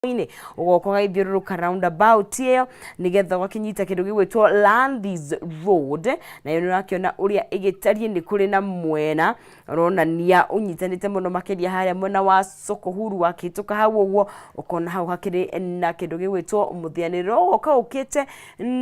Inĩ ũgoka ũgagĩthiũrũrũka roundabout ĩyo nĩgetha ũgakĩnyita kĩndũ gĩgwĩtwo Landis Road, nayo nĩ ũrakĩona ũrĩa ĩgĩtariĩ. Nĩ kũrĩ na mwena ũronania ũnyitanĩte mũno makĩria harĩa mwena wa Soko Huru, wakĩhĩtũka hau ũguo ũkona hau hakĩrĩ na kĩndũ gĩgwĩtwo mũthĩanĩrĩro. Ũgoka ũkĩte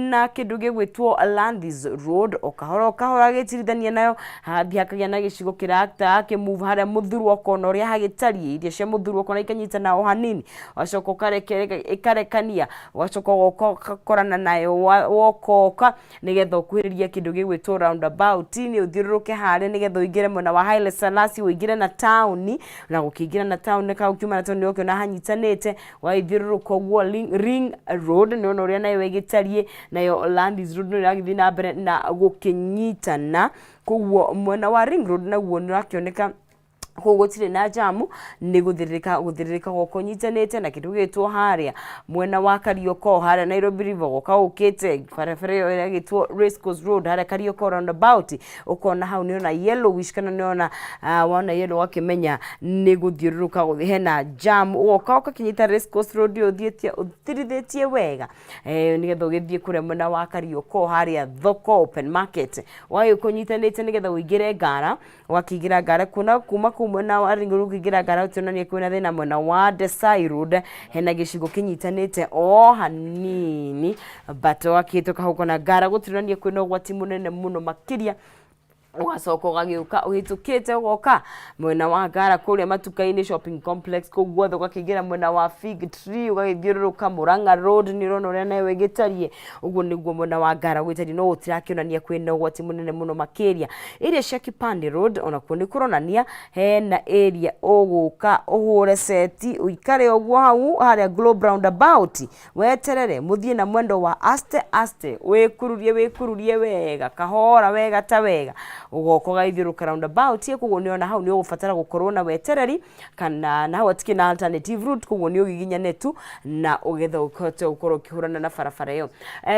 na kĩndũ gĩgwĩtwo Landis Road o kahora o kahora agĩtirithania nayo, hagathiĩ hakagĩa na gĩcigo kĩrata kĩ move harĩa mũthurwo, ũkona ũrĩa hagĩtariĩ, irio cia mũthurwo ũkona ikanyitana o hanini, ũgacoka ũkareke ĩkarekania, ũgacoka ũgoka ũgakorana nayo, wokoka nĩgetha ũkuhĩrĩrie kĩndũ gĩgwĩtwo roundabout nĩ ũthiũrũrũke harĩa nĩgetha ũingĩre mwena wa Haile Selassie, ũingĩre na taũni. Na gũkĩingĩra na taũni, kana ũkiuma na taũni ũkĩona hanyitanĩte, Ũgagĩthiũrũrũka ũguo Ring Road, nĩ wona ũrĩa nayo ĩgĩtariĩ, nayo Landis Road no ĩragĩthiĩ na mbere na gũkĩnyitana. Koguo mwena wa Ring Road naguo nĩ ũrakĩoneka kũu gũtirĩ na jamu, nĩ gũthĩrĩrĩka gũthĩrĩrĩka gũkũ ũnyitanĩte na kĩndũ gĩgwĩtwo harĩa mwena wa Kariokor, harĩa Nairobi River, ũgoka ũkĩte barabara ĩyo ĩragĩtwo Race Course Road, harĩa Kariokor roundabout, Ũkona hau nĩ ona yellowish kana nĩ ona wona yellow ũgakĩmenya nĩ gũthiũrũrũka gũthiĩ hena jam. Ũgoka ũgakĩnyita Race Course Road ĩyo ũthiĩte ũtirithĩtie wega nĩgetha ũgĩthiĩ kũrĩa mwena wa Kariokor harĩa thoko open market, ũgagĩũka ũnyitanĩte nĩgetha ũingĩre Ngara. Ũgakĩingĩra Ngara kuona kuma kũu mwena wa Ring Road ũkĩingĩra Ngara gũtionania kwĩna thĩna. Mwena wa Desai Road hena gĩcigo kĩnyitanĩte o hanini, but ũgakĩhĩtũka hau ũkona Ngara gũtironania kwĩna ũgwati mũnene mũno makĩria. Ũgacoka ũgagĩũka ũhĩtũkĩte ũgoka mwena wa Ngara kũrĩa matuka-inĩ, shopping complex kũu guothe, ũgakĩingĩra mwena wa Fig Tree, ũgagĩthiũrũrũka Murang'a Road, nĩ ũrona ũrĩa nayo ĩgĩtariĩ. Ũguo nĩguo mwena wa Ngara gwĩtariĩ, no gũtirakĩonania kwĩna ũgwati mũnene mũno makĩria. Area cia Kipande Road onakuo nĩ kũronania hena area ũgũka ũhũre seti, ũikare ũguo hau harĩa Globe roundabout, weterere mũthiĩ na mwendo wa aste aste, wĩkururie wĩkururie wega kahora wega ta wega, ũgoka ũgagĩthiũrũrũka roundabout ĩyo. Koguo nĩona hau nĩ ũgũbatara gũkorwo na wetereri, kana na hau hatikĩrĩ na alternative route, koguo nĩ ũgiginyane tu na ũgetha ũhote gũkorwo ũkĩhũrana na barabara ĩyo.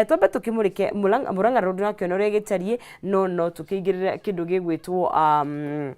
Twambe tũkĩmũrĩke Murang'a Road, ũrakĩona ũrĩa ĩgĩtariĩ, no no tũkĩingĩrĩre kĩndũ gĩgwĩtwo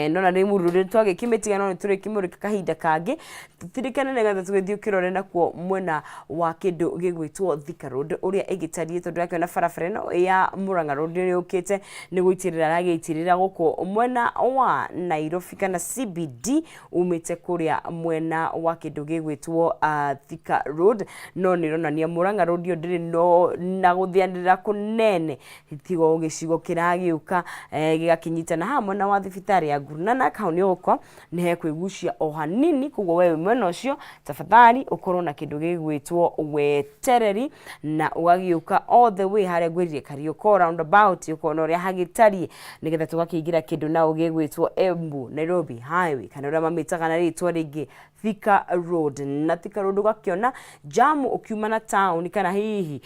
nona nĩ mũrũ nĩ twagĩkĩmĩtiga, no nĩ tũrĩkĩmũrĩka kahinda kangĩ tũtirikane nĩgetha tũgĩthiĩ ũkĩrore nakuo mwena wa kĩndũ gĩgwĩtwo Thika Road ũrĩa ĩgĩtariĩ, tondũ ũrakĩona barabara ĩno ya Murang'a Road nĩ yũkĩte nĩ gũitĩrĩra aragĩitĩrĩra gũkũ mwena wa Nairobi kana CBD, umĩte kũrĩa mwena wa kĩndũ gĩgwĩtwo Thika Road. No nĩ ĩronania Murang'a Road ĩyo ndĩrĩ no na gũthĩanĩrĩra kũnene, tiga o gĩcigo kĩragĩũka gĩgakĩnyitana haha mwena wa thibitarĩ ya Guru Nanak, hau nĩ ũgũkora nĩ hekwĩgucia o hanini. Koguo we wĩ mwena ũcio, tafadhali ũkorwo na kĩndũ gĩgwĩtwo wetereri na ũgagĩũka all the way harĩa ngwĩrire Kariokor roundabout, ũkona ũrĩa hagĩtariĩ, nĩgetha tũgakĩingĩra kĩndũ nao gĩgwĩtwo Embu Nairobi Highway, kana ũrĩa mamĩtaga na rĩtwa rĩngĩ Thika Road. Na Thika Road ũgakĩona jamu ũkiuma na taũni, kana hihi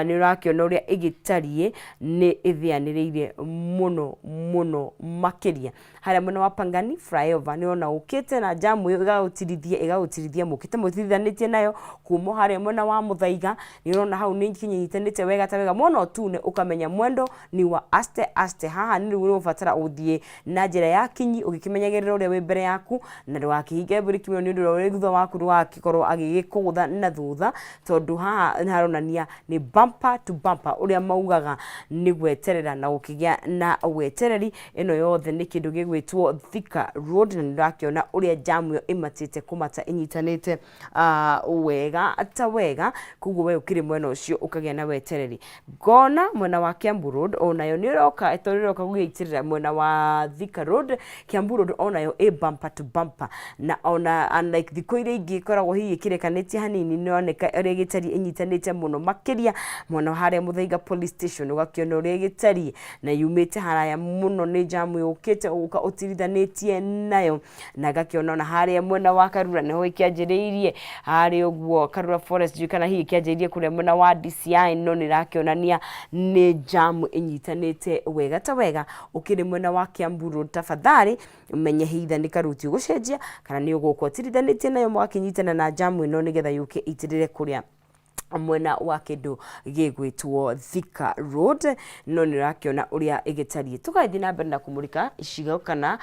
nĩ ũrakĩona ũrĩa ĩgĩtariĩ, nĩ ĩthĩanĩrĩire mũno mũno makĩria harĩa mwena wa Pangani flyover. Nĩ ũrona ũkĩte na jamu ĩyo ĩgagũtirithia ĩgagũtirithia, mũkĩte mũtirithanĩtie nayo kuma harĩa mwena wa Mũthaiga, nĩ ũrona hau nĩ kĩnyitanĩte wega ta wega. Mwona ũtune ũkamenya mwendo ni wa aste aste. Haha nĩ rĩu ũgũbatara ũthiĩ na njĩra ya kinyi ũgĩkĩmenyagĩrĩra ũrĩa wĩ mbere yaku, na ndũgakĩhinge mburĩki mũno nĩ ũndũ ũrĩa wĩ thutha waku ndũgagĩkorwo agĩgĩkũgũtha na thutha, tondũ haha nĩ haronania nĩ bumper to bumper, ũrĩa maugaga nĩ gweterera na gũkĩgĩa na wetereri. Ĩno yothe nĩ kĩndũ gĩgwĩtwo Thika Road, na nĩ ũrakĩona ũrĩa jamu ĩyo ĩmatĩte kũmata ĩnyitanĩte wega ta wega. Koguo we ũkĩrĩ mwena ũcio ũkagĩa na wetereri. Ngona mwena wa Kiambu Road onayo nĩ ĩroka, tondũ ĩroka gũgĩitĩrĩra mwena wa Thika Road. Kiambu Road onayo ĩ bumper to bumper, na ona unlike thikũ iria ingĩ ĩkoragwo hihi ĩkĩrekanĩtie hanini, nĩ ĩroneka ũrĩa ĩgĩtariĩ ĩnyitanĩte mũno makĩria mwena wa harĩa Muthaiga police station, ũgakĩona ũrĩa ĩgĩtariĩ na yumĩte haraya mũno, nĩ jamu yũkĩte ũgũka ũtirithanĩtie nayo. Na ngakĩona ona harĩa mwena wa Karura nĩho ĩkĩanjĩrĩirie harĩa ũguo Karura Forest, ndiũĩ kana hihi ĩkĩanjĩrĩirie kũrĩa mwena wa DCI, no nĩ ĩrakĩonania nĩ jamu ĩnyitanĩte wega ta wega. Ũkĩrĩ mwena wa Kiambu Road, tafadhali ũmenye either nĩ karuti ũgũcenjia kana nĩ ũgũka ũtirithanĩtie nayo, mũgakĩnyitana na jamu ĩno nĩgetha yũke ĩitĩrĩre kũrĩa Mwena wa kĩndũ gĩgwĩtwo Thika Road, no nĩ ũrakĩona ũrĩa ĩgĩtariĩ. Tũgagĩthiĩ na mbere na kũmũrĩka icigo kana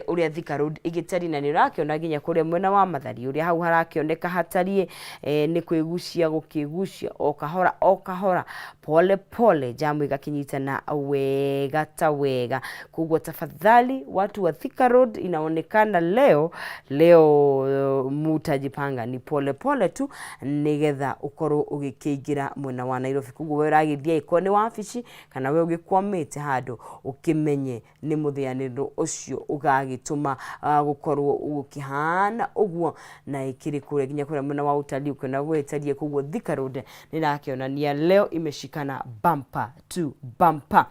ũrĩa Thika Road ĩgĩtariĩ, na nĩ ũrakĩona nginya kũrĩa mwena wa Mathari ũrĩa hau harakĩoneka hatariĩ, nĩ kwĩgucia gũkĩgucia o kahora o kahora, pole pole, jamu ĩgakĩnyitana wega ta wega. Koguo tafadhali watu wa Thika Road, inaonekana leo leo mutajipanga ni pole pole tu nigetha ukorwo ũgĩkĩingĩra mwena wa Nairobi. Koguo we ũragĩthiĩ angĩkorwo nĩ wabici kana we ũgĩkwamĩte handũ, ũkĩmenye nĩ mũthĩanĩro ũcio ũgagĩtũma gũkorwo gũkĩhana ũguo, na ĩkĩrĩ kũrĩa nginya kũrĩa mwena wa utalii ũkĩona gwĩtarie. Koguo Thika Road nĩ ĩrakĩonania leo imeshikana bumper to bumper.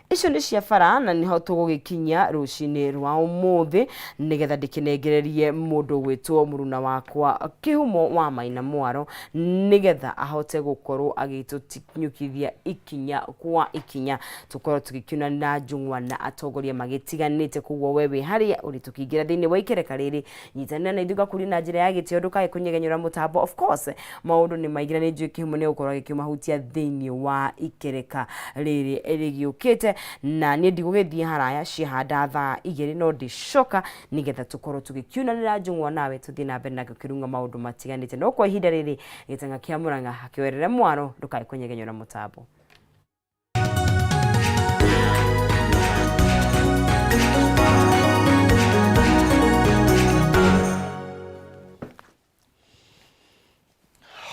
Icio nĩ cia bara na nĩho tũgũgĩkinyia rũcinĩ rwa ũmũthĩ, nĩgetha ndĩkĩnengererie mũndũ gwĩtwo mũruna wakwa Kĩhumo wa Maina Mwaro, nĩgetha ahote gũkorwo agĩtũkinyũkithia ikinya kwa ikinya, tũkorwo tũgĩkiunanĩra njũng'wa na atongoria magĩtiganĩte. Koguo we wĩ harĩa ũrĩ, tũkĩingĩra thĩinĩ wa ikereka rĩrĩ, nyitanĩra na ithuĩ gakũria na njĩra ya gĩtĩo, ndũkae kũnyegenyũra mũtambo. Of course maũndũ nĩ maingĩ na nĩ njũĩ Kĩhumo nĩ egũkorwo agĩkĩmahutia thĩinĩ wa ikereka rĩrĩ rĩgĩũkĩte, na niĩ ndigũgĩthiĩ haraya, ciahanda thaa 2 no ndĩcoka nĩgetha tũkorwo tũgĩkiunanĩra njũng'wa nawe, tũthiĩ na mbere na gũkĩrunga maũndũ matiganĩte. No kwa ihinda rĩrĩ, gĩtang'a kĩa Mũrang'a hakĩoerere mwaro, ndũkae kũnyegenyũra mũtambo.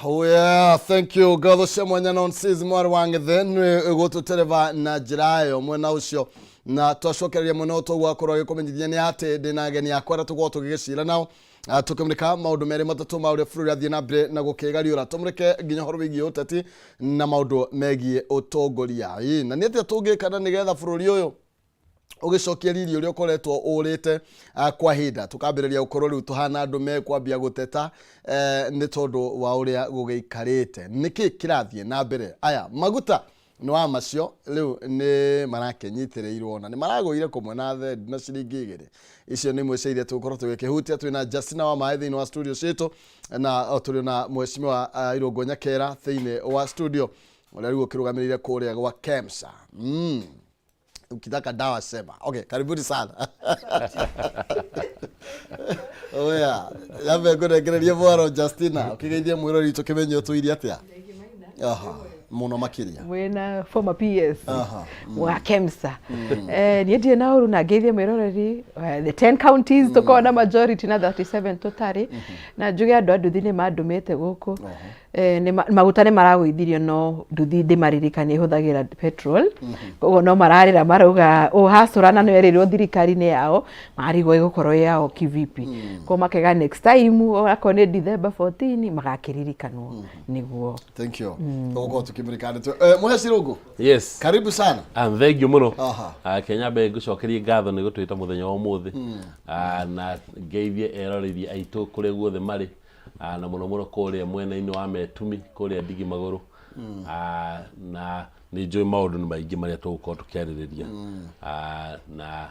Oh yeah, thank you. Ngatho cia mwanya non sis mwarĩ wa Ng'ethe nĩ gũtũtereba na njĩra ĩyo mwena ũcio, na twacokereria mwena ũyũ tũguo akorwo agĩkũmenyithia nĩ atĩ ndĩna ageni akwa arĩa tũgũkorwo tũgĩgĩcira nao. Tũkĩmũrĩka maũndũ merĩ matatũ ma ũrĩa bũrũri athiĩ na mbere na gũkĩgariũra, tũmũrĩke nginya ũhoro wĩgiĩ ũteti na maũndũ megiĩ ũtongoria. Ĩĩ, na nĩ atĩa tũngĩka na nĩgetha bũrũri ũyũ ũgĩcokia riri ũrĩa ũkoretwo ũrĩte kwa ihinda, tũkambĩrĩria gũkorwo rĩu tũhana andũ mekwambia gũteta nĩ tondũ wa ũrĩa gũgĩikarĩte. Nĩkĩ kĩrathiĩ na mbere? Aya maguta nĩ wa macio rĩu nĩ marakĩnyitĩrĩirwo na nĩ maragũire kũmwe na thendi na ciringi 2. Icio nĩ imwe cia iria tũgũkorwo tũgĩkĩhutia. Twĩna Justina wa Maĩ thĩinĩ wa studio citũ, na tũrĩ na mheshimiwa Irũngũ Nyakera thĩinĩ wa studio, ũrĩa rĩu ũkĩrũgamĩrĩire kũrĩa gwa KEMSA. Ukitaka dawa sema. Okay, karibuni sana. Oh yeah. Yambe ngũnengererie mwaro Justina, ũkĩgeithie mwĩrori witũ kĩmenye ũtũire atĩa? Aha, mũno makĩria. Mwĩna former PS wa KEMSA. Niĩ ndirĩ na ũru na ngeithie mwĩroreri the 10 counties tũkoragwo na majority na 37 tũtarĩ, na njuge andũ a nduthi nĩ mandũmĩte gũkũ. Maguta nĩ maragũithirio no nduthi ndĩmaririkanie ĩhũthagĩra petrol, koguo no mararĩra marauga ũhacũra na nĩwerĩirwo thirikari-inĩ yao marigwo ĩgũkorwo ĩ yao kivipi, koguo makaiga next time akorwo nĩ December 14 magakĩririkanwo nĩguo. Thank you. Tũgũkorwo tũkĩmũrĩka ndeto. Mũhe Cirũngũ. Yes. Karibu sana. Ah, thank you mũno. Aha. Ah, Kenya mbe ngũcokerie ngatho nĩ gũtwĩta mũthenya wa ũmũthĩ. Ah, na ngeithie eroreri aitũ kũrĩa guothe marĩ. Ah, na mũno mũno kũrĩa mwena-inĩ wa Metumi kũrĩa Ndigi Magũrũ. Ah, na nĩ njũĩ maũndũ nĩ maingĩ marĩa tũgũkorwo tũkĩarĩrĩria. Ah, na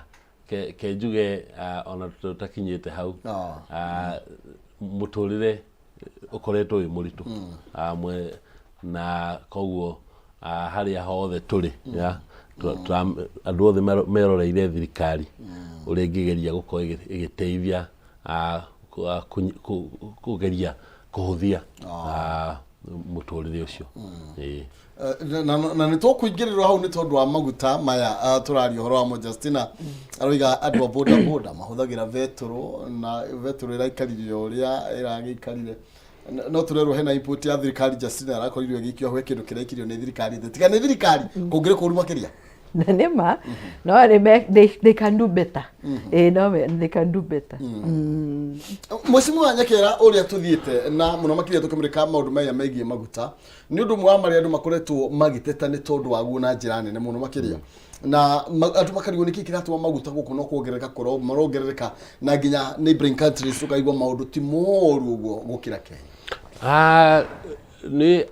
ke njuge ona tũtakinyĩte hau, mũtũrĩre ũkoretwo wĩ mũritũ. Na koguo harĩa hothe tũrĩ ya, andũ othe meroreire thirikari ũrĩa ĩngĩgeria gũkorwo ĩgĩteithia kũgeria kũhũthia mũtũrĩre ũcio. Ĩĩ. Na nĩ tũkũingĩrĩrwo hau nĩ tondũ wa maguta maya tũraria ũhoro wamo. Justina aroiga andũ a boda boda mahũthagĩra betũrũ na betũrũ ĩraikarire o ũrĩa ĩragĩikarire. No tũrerwo hena input ya thirikari. Justina arakorirwo ĩgĩikio hau, he kĩndũ kĩraikirio nĩ thirikari thĩ tiga nĩ thirikari kũngĩrĩ kũru makĩria. Na nĩ ma no nĩ they can do better. Ĩĩ, no they can do better. Mheshimiwa Nyakera, ũrĩa tũthiĩte na mũno makĩria tũkĩmũrĩka maũndũ maya megiĩ maguta, nĩ ũndũ ũmwe wa marĩa andũ makoretwo magĩteta nĩ tondũ waguo na njĩra nene mũno makĩria, na andũ makarigwo nĩkĩ kĩratũma maguta gũkũ no kuongerereka kũro marongerereka, na nginya neighboring countries ũkaigua maũndũ ti moru ũguo gũkĩra Kenya. Ah, nĩ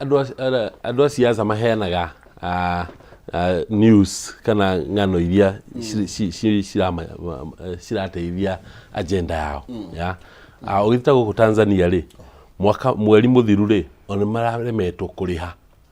andũ a siasa maheanaga news kana ng'ano iria cirateithia agenda yao ya. Ũgĩthiĩ ta gũkũ Tanzania rĩ, mwaka mweri mũthiru rĩ. Ona nĩ mararemetwo kũrĩha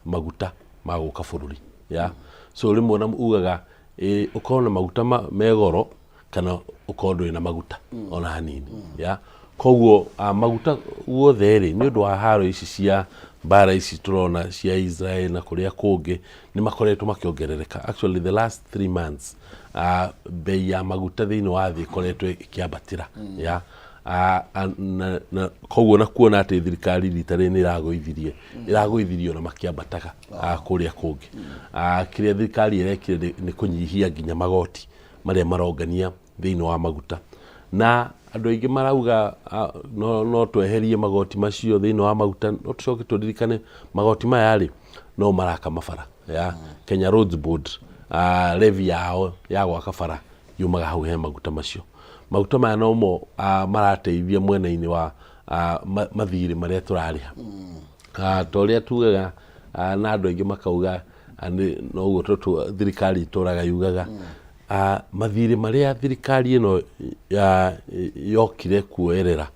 maguta ma gũka bũrũri ya. So rĩmwe ona ugaga ĩ, ũkorwo na maguta me goro kana ũkorwo ndũrĩ na maguta ona hanini ya. Koguo maguta guothe rĩ, nĩ ũndũ wa haro ici cia mbara ici tũrona cia Israel na kũrĩa kũngĩ, nĩ makoretwo makĩongerereka. Actually, the last 3 months bei ya maguta thĩinĩ wa thĩ ĩkoretwo ĩkĩambatĩra ya. Na koguo na kuona atĩ thirikari rita rĩrĩ nĩ ĩragũithirie ona makĩambataga kũrĩa kũngĩ, kĩrĩa thirikari ĩrekire nĩ kũnyihia nginya magoti marĩa marongania thĩinĩ wa maguta. Na andũ aingĩ marauga no tweherie magoti macio thĩinĩ wa maguta, no tũcoke tũririkane magoti maya rĩ, no maraka mabara ya Kenya Roads Board, levy yao ya gwaka bara yumaga hau he maguta macio. Maguta maya nomo marateithia mwena-inĩ wa mathirĩ marĩa tũrarĩha. Ta ũrĩa tugaga na andũ aingĩ makauga noguo thirikari ĩtũraga yugaga, mathirĩ marĩa thirikari ĩno yokire kuoerera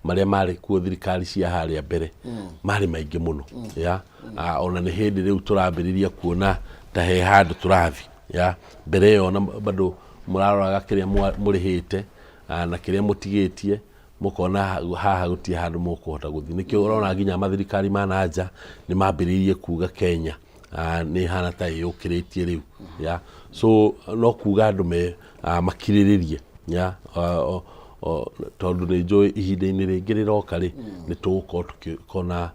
marĩa marĩ kuo thirikari cia harĩa mbere marĩ maingĩ mũno ya. Ona nĩ hĩndĩ rĩu tũrambĩrĩria kuona ta he handũ tũrathiĩ ya. Mbere ĩyo ona bado mũraroraga kĩrĩa mũrĩhĩte na kĩrĩa mũtigĩtie, mũkona haha gũtirĩ handũ mũkũhota gũthiĩ. Nĩkĩo ũrona nginya mathirikari ma nanja nĩ mambĩrĩirie kuga Kenya nĩ ĩhana ta ĩyũkĩrĩtie rĩu ya. So no kuga andũ me makirĩrĩrie ya, tondũ nĩ njũĩ ihinda-inĩ rĩngĩ rĩroka rĩ, nĩ tũgũkorwo tũkĩona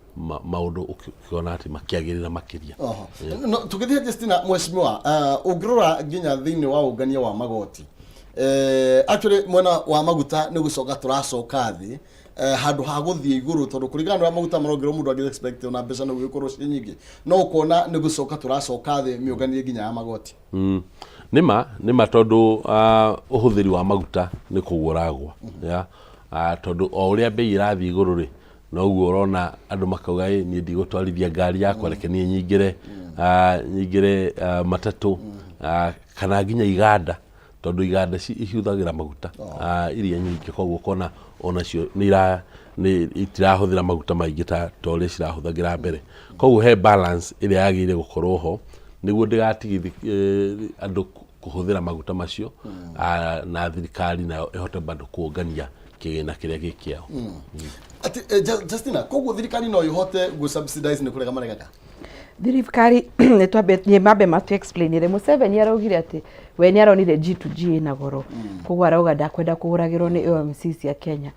maũndũ ũkĩona atĩ makĩagĩrĩra makĩria. Oho. No, tũgĩthiĩ Justina, mheshimiwa, ũngĩrora nginya thĩinĩ wa ũngania wa magoti, actually mwena wa maguta nĩ gũcoka tũracoka thĩ handũ ha gũthiĩ igũrũ, tondũ kũringana na ũrĩa maguta marongerwo, mũndũ angĩ expect ona mbeca no gũgĩkorwo ciĩ nyingĩ, no ũkona nĩ gũcoka tũracoka thĩ mĩũnganie nginya ya magoti. Nĩma nĩma, tondũ ũhũthĩri wa maguta nĩ kũgwa ũragwa ya, tondũ o ũrĩa bei ĩrathiĩ igũrũ rĩ, noguo ũrona andũ makauga, "Ĩ, niĩ ndigũtwarithia ngari yakwa, reke niĩ nyingĩre matatũ kana nginya iganda," tondũ iganda ihũthagĩra maguta iria nyingĩ. Koguo ũkona onacio nĩ itirahũthĩra maguta maingĩ ta ũrĩa cirahũthagĩra mbere. Koguo he balance ĩrĩa yagĩrĩire gũkorwo ho nĩguo ndĩgatigithie andũ kũhũthĩra maguta macio, na thirikari nayo ĩhote bado kuongania kĩgĩna kĩrĩa gĩ kĩao. Ati Justina, koguo thirikari no ĩhote gũ subsidize nĩ kũrega maregaga? Thirikari nĩ twambe nĩ mambe matu explainire. Museveni araugire atĩ we nĩ aronire G2G ĩna goro, koguo arauga ndakwenda kũgũragĩrwo nĩ OMC cia Kenya.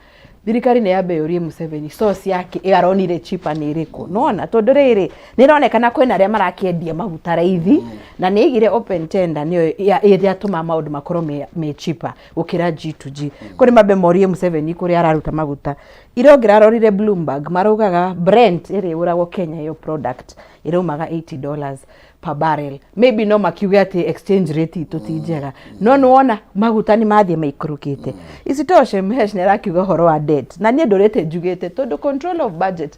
Thirikari nĩ yambe yũrie Museveni source yake ĩyo aronire cheaper nĩ ĩrĩkũ. Nona tondũ rĩrĩ, nĩ ĩronekana kwĩna arĩa marakĩendia maguta raithi, na nĩ aigire open tender nĩyo ĩrĩa ĩtũmaga maũndũ makorwo me cheaper gũkĩra G2G. Kũrĩ mambe morie Museveni kũrĩa araruta maguta. Ira ũngĩrarorire Bloomberg, maraugaga Brent ĩrĩa ĩgũragwo Kenya, ĩyo product ĩraumaga $80 per barrel. Maybe no makiuge atĩ exchange rate itũ ti njega, no nĩ wona maguta nĩ mathiĩ maikũrũkĩte. Isitoshe, Mhesh nĩ arakiuga ũhoro wa debt, na niĩ ndũrĩte njugĩte tondũ control of budget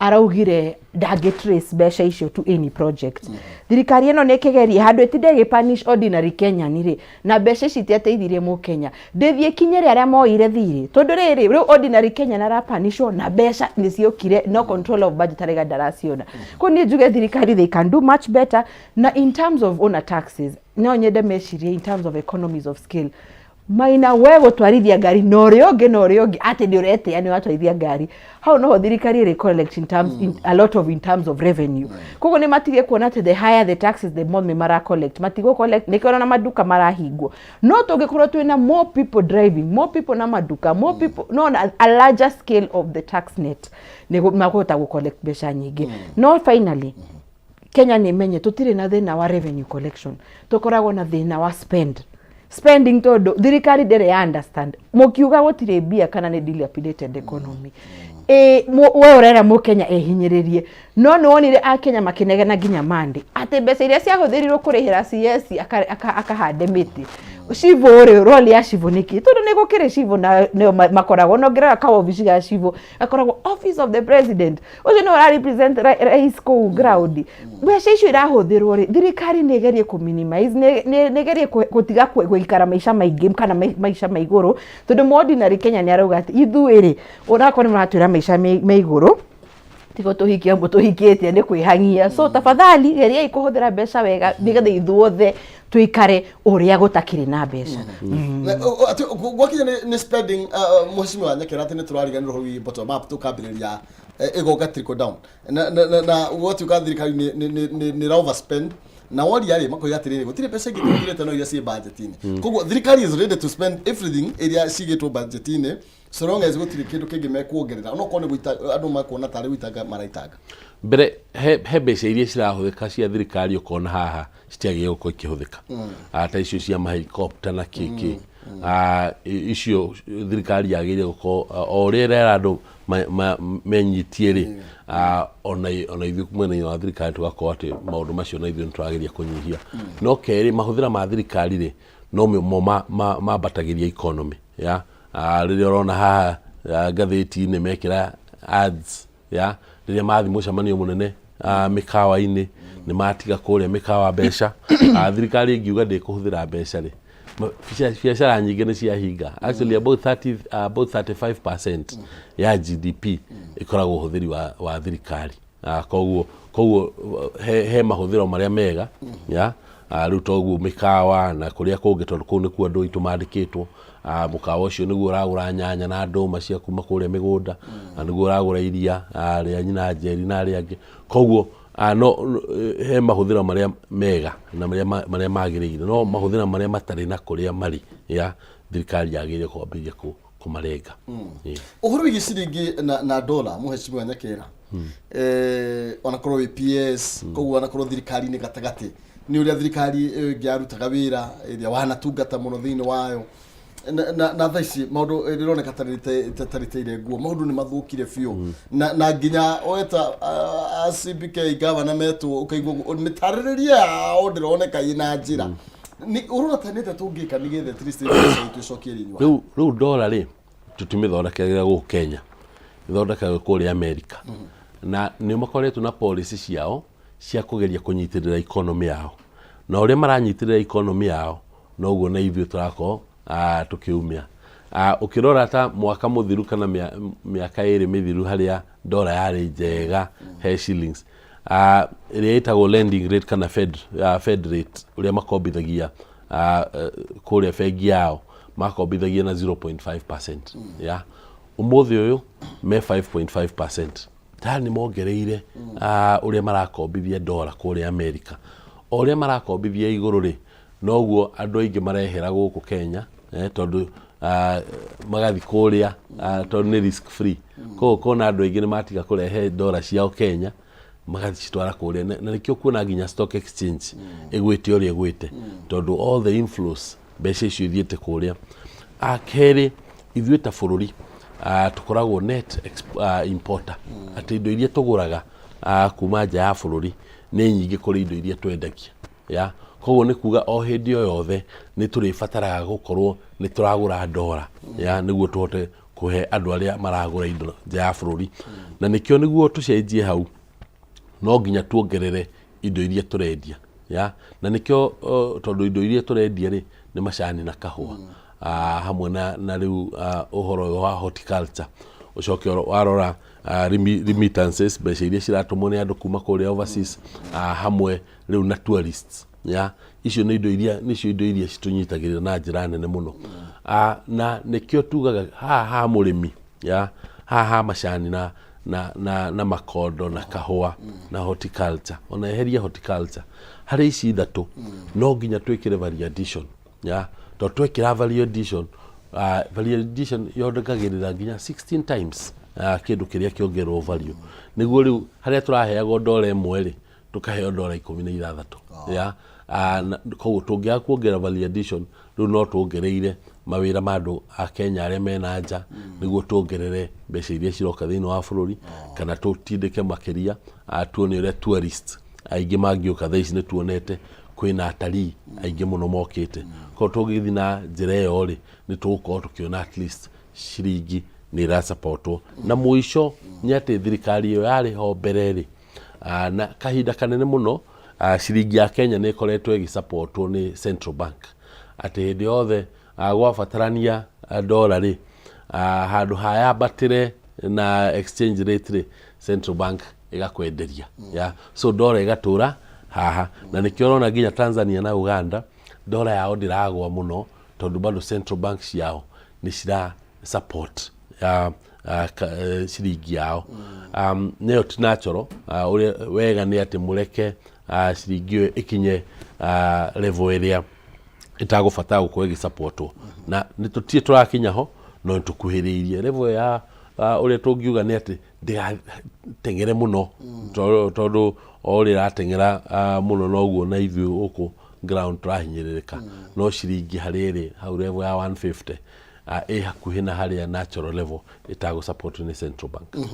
araugire ndangĩ trace mbeca icio to any project. Thirikari ĩno nĩ ĩkĩgerie handũ ĩtinde ĩgĩ punish ordinary Kenyan rĩ, na mbeca ici itiateithirie mũkenya, ndĩthiĩ kinyĩre arĩa moire thirĩ, tondũ rĩrĩ, rĩu ordinary Kenyan arapanishwo na mbeca nĩ ciokire, no control of budget araiga ndaraciona. Koguo niĩ njuge thirikari, they can do much better. Na in terms of ona taxes, no nyende mecirie in terms of economies of scale. Maina, we gũtwarithia ngari na ũrĩa ũngĩ na ũrĩa ũngĩ atĩ nĩ ũretĩa nĩ ũratwarithia ngari, hau noho thirikari ĩrĩ collect in terms, in, a lot of in terms of revenue. Koguo nĩ matige kuona atĩ the higher the taxes, the more nĩ mara collect. Matigũ collect, nĩkĩo ona maduka marahingwo. No tũngĩkorwo twĩna more people driving, more people na maduka, more people, no na a larger scale of the tax net, nĩ makũhota gũ collect mbeca nyingĩ. No finally, Kenya nĩ menye tũtirĩ na thĩna wa revenue collection, tũkoragwo na thĩna wa spending, tondũ thirikari ndĩrĩ ya understand mũkiuga gũtirĩ mbia kana nĩ dilapidated economy. Ĩ we ũrera mũkenya ehinyĩrĩrie, no nĩ wonire akenya makĩnegena nginya Monday atĩ mbeca iria ciahũthĩrirwo kũrĩhĩra CS akahande mĩtĩ. Civũ rĩ, role ya civũ nĩkĩ? Tondũ nĩ gũkĩrĩ civũ na nĩo makoragwo na ũngĩrora kawobici ga civũ gakoragwo office of the president, ũcio nĩwe ũra represent rais kũu ground. Mbeca icio irahũthĩrwo rĩ, thirikari nĩ ĩgerie kũ minimize, nĩ ĩgerie gũtiga gũikara maica maingĩ kana maica ma igũrũ, tondũ ordinary Kenya nĩ arauga atĩ ithuĩ rĩ, onakorwo nĩ maratwĩra maica me igũrũ. Tigo tũhikia mũtũhikĩtie nĩ kwĩhang'ia. So tafadhali geriai kũhũthĩra mbeca wega nĩgetha ithuothe tũikare ũrĩa gũtakĩrĩ na mbeca. Na, atĩ, gwakinya nĩ spending, mheshimiwa Nyakera, atĩ nĩ tũrariganĩrwo hau wĩgiĩ bottom up, tũkambĩrĩria ĩgoka trickle down na gwatuĩka thirikari nĩ ĩra overspend, na woria rĩ, makoiga atĩrĩrĩ, gũtirĩ mbeca ingĩ tũhũthĩrĩte no iria ciĩ budget-inĩ. Koguo thirikari is ready to spend everything ĩrĩa cigĩtwo budget-inĩ, so long as gũtirĩ kĩndũ kĩngĩ mekuongerera, onokorwo nĩ gũita andũ makuona tarĩ gũitanga maraitanga. Mbere he mbeca iria cirahũthĩka cia thirikari ũkona haha citiagĩrĩire gũkorwo ikĩhũthĩka. Ta icio cia mahelikopta na kĩkĩ. Icio thirikari yagĩrĩire gũkorwo o ũrĩa ĩrera andũ menyitie rĩ, ona ithuĩ mwena-inĩ wa thirikari tũgakorwo atĩ maũndũ macio na ithuĩ nĩ tũrageria kũnyihia. No kerĩ, mahũthĩra ma thirikari rĩ, no mo mambatagĩria economy ya rĩrĩa ũrona haha ngathĩti-inĩ mekĩra ads ya rĩrĩa mathiĩ mũcemanio mũnene mĩkawa-inĩ, nĩ matiga kũrĩa mĩkawa mbeca. Thirikari ĩngiuga ndĩkũhũthĩra mbeca rĩ, biacara nyingĩ nĩ ciahinga. Actually about 30, about 35% ya GDP ĩkoragwo ũhũthĩri wa thirikari. Koguo he mahũthĩro marĩa mega ya rĩu toguo mĩkawa na kũrĩa kũngĩ, tondũ kũu nĩkuo andũ aitũ mandĩkĩtwo. Mũkawa ũcio nĩguo ũragũra nyanya na ndũma cia kuma kũrĩa mĩgũnda, na nĩguo ũragũra iria rĩa nyina Njeri na arĩa angĩ. Koguo no he mahũthĩro marĩa mega na marĩa magĩrĩire, no mahũthĩro marĩa matarĩ na kũrĩa marĩ ya thirikari yagĩrĩire kwambĩrĩria kũmarenga. Ĩĩ. Ũhoro wĩgiĩ ciringi na dola, mũheshimiwa Nyakera, onakorwo wĩ PS, koguo onakorwo thirikari-inĩ gatagatĩ nĩ ũrĩa thirikari ĩyo ĩngĩ yarutaga wĩra ĩrĩa wanatungata mũno thĩinĩ wayo, na thaa ici maũndũ rĩroneka tarĩteire nguo, maũndũ nĩ mathũkire biũ, na nginya weta a CBK gavana metwo, ũkaigua mĩtarĩrĩrie yao ndĩroneka ĩna njĩra. Nĩ ũrona ta nĩ atĩa tũngĩka nĩgetha at least mbeca itũ icokie riri wayo? Rĩu dola rĩ, tũtimĩthondekagĩra gũkũ Kenya, ĩthondekagwo kũrĩa Amerika, na nĩ makoretwo na policy ciao cia kũgeria kũnyitĩrĩra economy yao, na ũrĩa maranyitĩrĩra economy yao noguo na ithuĩ tũrakorwo tũkĩumia. Ũkĩrora ta mwaka mũthiru kana mĩaka 2 mĩthiru, harĩa dola yarĩ njega he shillings, ĩrĩa ĩtagwo lending rate kana Fed rate, ũrĩa makombithagia kũrĩa bengi yao, makombithagia na 0.5%, ya ũmũthĩ ũyũ me 5.5%. Tayari nĩ mongereire ũrĩa marakombithia dola kũrĩa Amerika. O ũrĩa marakombithia igũrũ rĩ, noguo andũ aingĩ marehera gũkũ Kenya, tondũ magathi kũrĩa tondũ nĩ risk free. Koguo kona andũ aingĩ nĩ matiga kũrehe dola ciao Kenya, magacitwara kũrĩa, na nĩkĩo kuona nginya stock exchange ĩgwĩte ũrĩa ĩgwĩte, tondũ all the inflows, mbeca icio ithiĩte kũrĩa. Kerĩ, ithuĩ ta bũrũri tũkoragwo net importer, atĩ indo iria tũgũraga kuma nja ya bũrũri nĩ nyingĩ kũrĩ indo iria twendagia. Ya koguo nĩ kuga o hĩndĩ o yothe nĩ tũrĩbataraga gũkorwo nĩ tũragũra ndora ya nĩguo tũhote kũhe andũ arĩa maragũra indo nja ya bũrũri. Na nĩkĩo nĩguo tũcenjie hau, no nginya tuongerere indo iria tũrendia, ya na nĩkĩo tondũ indo iria tũrendia rĩ, nĩ macani na kahũa, hamwe na rĩu ũhoro ũyũ wa horticulture. Ũcoke warora remittances, mbeca iria ciratũmwo nĩ andũ kuma kũrĩa overseas, hamwe rĩu na tourists, ya icio nĩ indo iria, nĩcio indo iria citũnyitagĩrĩra na njĩra nene mũno. Na nĩkĩo tugaga haha ha mũrĩmi, ya haha ha macani na makondo na kahũa na horticulture, ona eherie horticulture harĩ ici ithatũ, no nginya twĩkĩre value addition, ya tondũ twekĩra value addition, value addition yongagĩrĩra nginya 16 times kĩndũ kĩrĩa kĩongererwo value, nĩguo rĩu harĩa tũraheagwo ndora 1 rĩ, tũkaheo ndora 16. Ya koguo tũngĩaga kuongerera value addition rĩu, no tuongereire mawĩra ma andũ a Kenya arĩa mena nja, nĩguo tuongerere mbeca iria ciroka thĩinĩ wa bũrũri, kana tũtindĩke makĩria tuone ũrĩa tourist aingĩ mangĩũka. Thaa ici nĩ tuonete kwĩna atarii aingĩ mũno mokĩte. Koguo tũngĩthiĩ na njĩra ĩyo rĩ, nĩ tũgũkorwo tũkĩona at least ciringi nĩ ĩrasapotwo. Na mũico nĩ atĩ thirikari ĩyo yarĩ ho mbere rĩ, na kahinda kanene mũno ciringi ya Kenya nĩ ĩkoretwo ĩgĩsapotwo nĩ central bank, atĩ hĩndĩ yothe gwabatarania ndora rĩ, handũ ha yambatĩre. na exchange rate rĩ, central bank ĩgakwenderia ya so dola ĩgatũra haha, na nĩkĩo ũrona nginya Tanzania na Uganda dola yao ndĩragwa mũno, tondũ bado central bank ciao nĩ cira support ya ciringi yao. Nĩyo ti natural. Ũrĩa wega nĩ atĩ mũreke ciringi ĩyo ĩkinye level ĩrĩa ĩtagũbatara gũkorwo ĩgĩsapotwo, na nĩ tũtirĩ tũrakinya ho, no nĩ tũkuhĩrĩirie level ya ũrĩa tũngiuga nĩ atĩ ndĩgateng'ere mũno, tondũ o ũrĩa ĩrateng'era mũno noguo na ithuĩ gũkũ ground tũrahinyĩrĩrĩka. No ciringi harĩa ĩrĩ hau level ya 150, ĩ hakuhĩ na harĩa natural level ĩtagũ support nĩ central bank.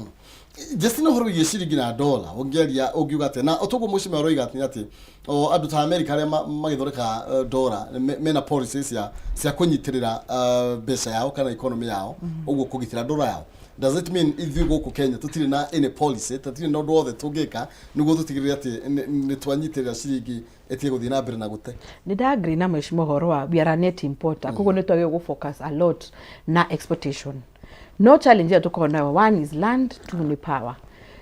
Justin, ũhoro wĩgiĩ ciringi na dola ũngĩaria ũngiuga atĩa? Na ũtoguo mũcime ũroiga atĩ atĩ o andũ ta America arĩa magĩthondeka dola mena policies cia kũnyitĩrĩra mbeca yao kana economy yao, ũguo kũgitĩra dola yao. Does it mean ithuĩ gũkũ Kenya tũtirĩ na any policy, tũtirĩ na ũndũ wothe tũngĩka nĩguo tũtigĩrĩre atĩ nĩ twanyitĩrĩra ciringi ĩtige gũthiĩ na mbere na gũte? Nĩ ndagree na mheshimiwa ũhoro wa we are a net importer, koguo nĩ twagĩrĩirwo gũ focus a lot na exportation. No challenge ĩrĩa tũkoragwo nayo, one is land, two nĩ power,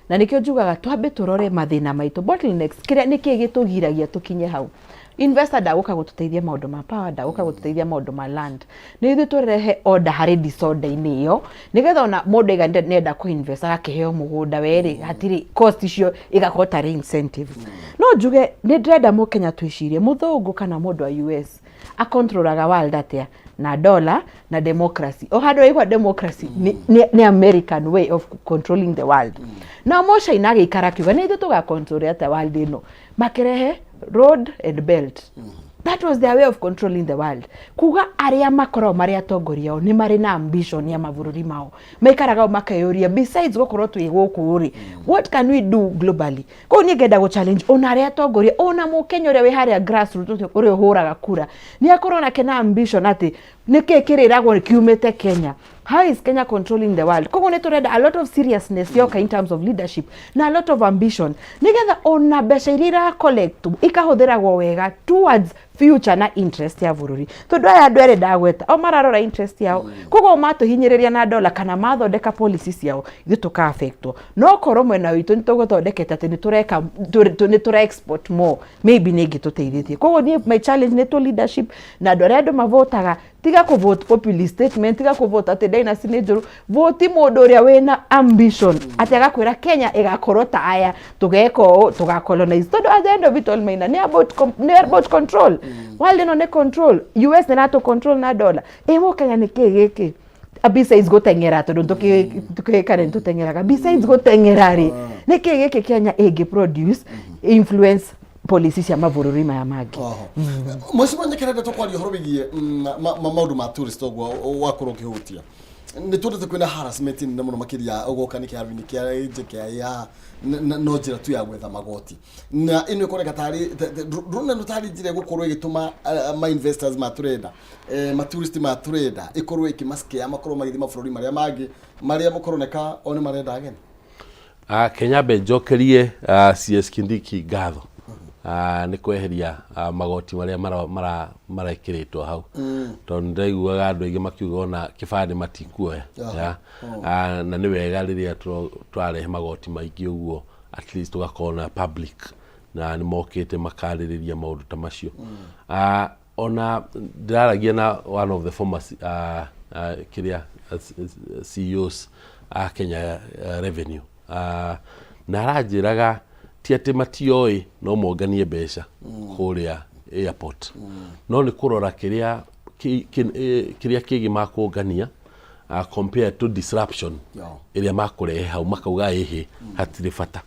na nĩkĩo njugaga twambe tũrore mathĩna maitũ, bottlenecks, kĩrĩa nĩkĩĩ gĩtũgiragia tũkinye hau. Investor ndagũka gũtũteithia maũndũ ma power, ndagũka gũtũteithia maũndũ ma land. Nĩ ithuĩ tũrehe order harĩ disorder-inĩ ĩyo, nĩgetha ona mũndũ aiga nĩenda kũ invest agakĩheo mũgũnda werĩ, hatirĩ cost icio, igakorwo tarĩ incentive. No njuge nĩ ndĩrenda mũkenya twĩcirie, mũthũngũ kana mũndũ wa US acontrolaga world atĩa? Na dollar na democracy. O handũ waigua democracy, nĩ American way of controlling the world. Na mũcaina agĩikara akiuga nĩ ithuĩ tũgacontrol atĩa world ĩno? Makĩrehe road and belt. That was their way of controlling the world. Kuga arĩa makoragwo marĩ atongoria ao nĩ marĩ na ambition ya mabũrũri mao, maikaraga o makeyũria, besides gũkorwo twĩ gũkũ rĩ, what can we do globally? Koguo niĩ ngenda gũ challenge ona arĩa atongoria, ona mũkenya ũrĩa wĩ harĩa grassroots, ũcio ũrĩa ũhũraga kura, nĩ akorwo nake na ambition atĩ nĩkĩ kĩrĩragwo kiumĩte Kenya? How is Kenya controlling the world? Koguo nĩ tũrenda a lot of seriousness yoka in terms of leadership na a lot of ambition, nĩgetha ona mbeca iria ira collect ikahũthĩragwo wega towards future na interest ya bũrũri, tondũ aya andũ erĩ ndagweta o mararora interest yao. Koguo matũhinyĩrĩria na dola kana mathondeka policy ciao, ithuĩ tũka affectwo. No korwo mwena witũ nĩ tũgũthondekete atĩ nĩ tũreka nĩ tũra export more, maybe nĩ ĩngĩtũteithĩtie. Koguo niĩ my challenge nĩ to leadership na andũ arĩa andũ mavotaga. Tiga kũ vote populist statement, tiga kũ vote atĩ dynasty nĩ njũru. Vote mũndũ ũrĩa wĩna ambition atĩ agakwĩra Kenya ĩgakorwo ta aya, tũgeka ũũ, tũgacolonize, tondũ at the end of it all, Maina, nĩ about control. World ĩno nĩ control. US nĩ ratũ control na dollar. Ĩ mũkenya nĩ kĩ gĩkĩ besides gũteng'era? Tondũ tũkĩkane nĩ tũteng'eraga. Besides gũteng'era rĩ, nĩ kĩ gĩkĩ Kenya ĩngĩ produce influence policy cia mabũrũri maya mangĩ? Oho. Mheshimiwa Nyekerende, tũkwaria ũhoro wĩgiĩ maũndũ ma tourist, ũguo wakorwo ũkĩhutia nĩ tuonete kwĩna harassment nene mũno makĩria ũgoka nĩ kĩharo-inĩ kĩa JKIA haha, no njĩra tu ya gwetha magoti, na ĩno ĩkoneka tarĩ ndũrona ĩno tarĩ njĩra ĩgũkorwo ĩgĩtũma ma investors matũrenda, ma tourist matũrenda, ĩkorwo ĩkĩmascare makorwo magĩthiĩ mabũrũri marĩa mangĩ marĩa mũkoroneka o nĩ marenda ageni? Kenya mbe njokerie CS Kindiki ngatho nĩ kweheria magoti marĩa marekĩrĩtwo hau, tondũ nĩndĩraiguaga andũ aingĩ makiuga ona kĩbandĩ matikuoya ya. Na nĩ wega rĩrĩa tũrarehe magoti maingĩ ũguo, at least tũgakorwo na public na nĩ mokĩte makarĩrĩria maũndũ ta macio. Ona ndĩraragia na one of the former kĩrĩa CEOs a Kenya Revenue, na aranjĩraga ti atĩ matioĩ no monganie mbeca kũrĩa airport, no nĩ kũrora kĩrĩa kĩrĩa kĩngĩ makũngania compared to disruption ĩrĩa makũrehe hau, makauga ĩhĩ hatirĩ bata,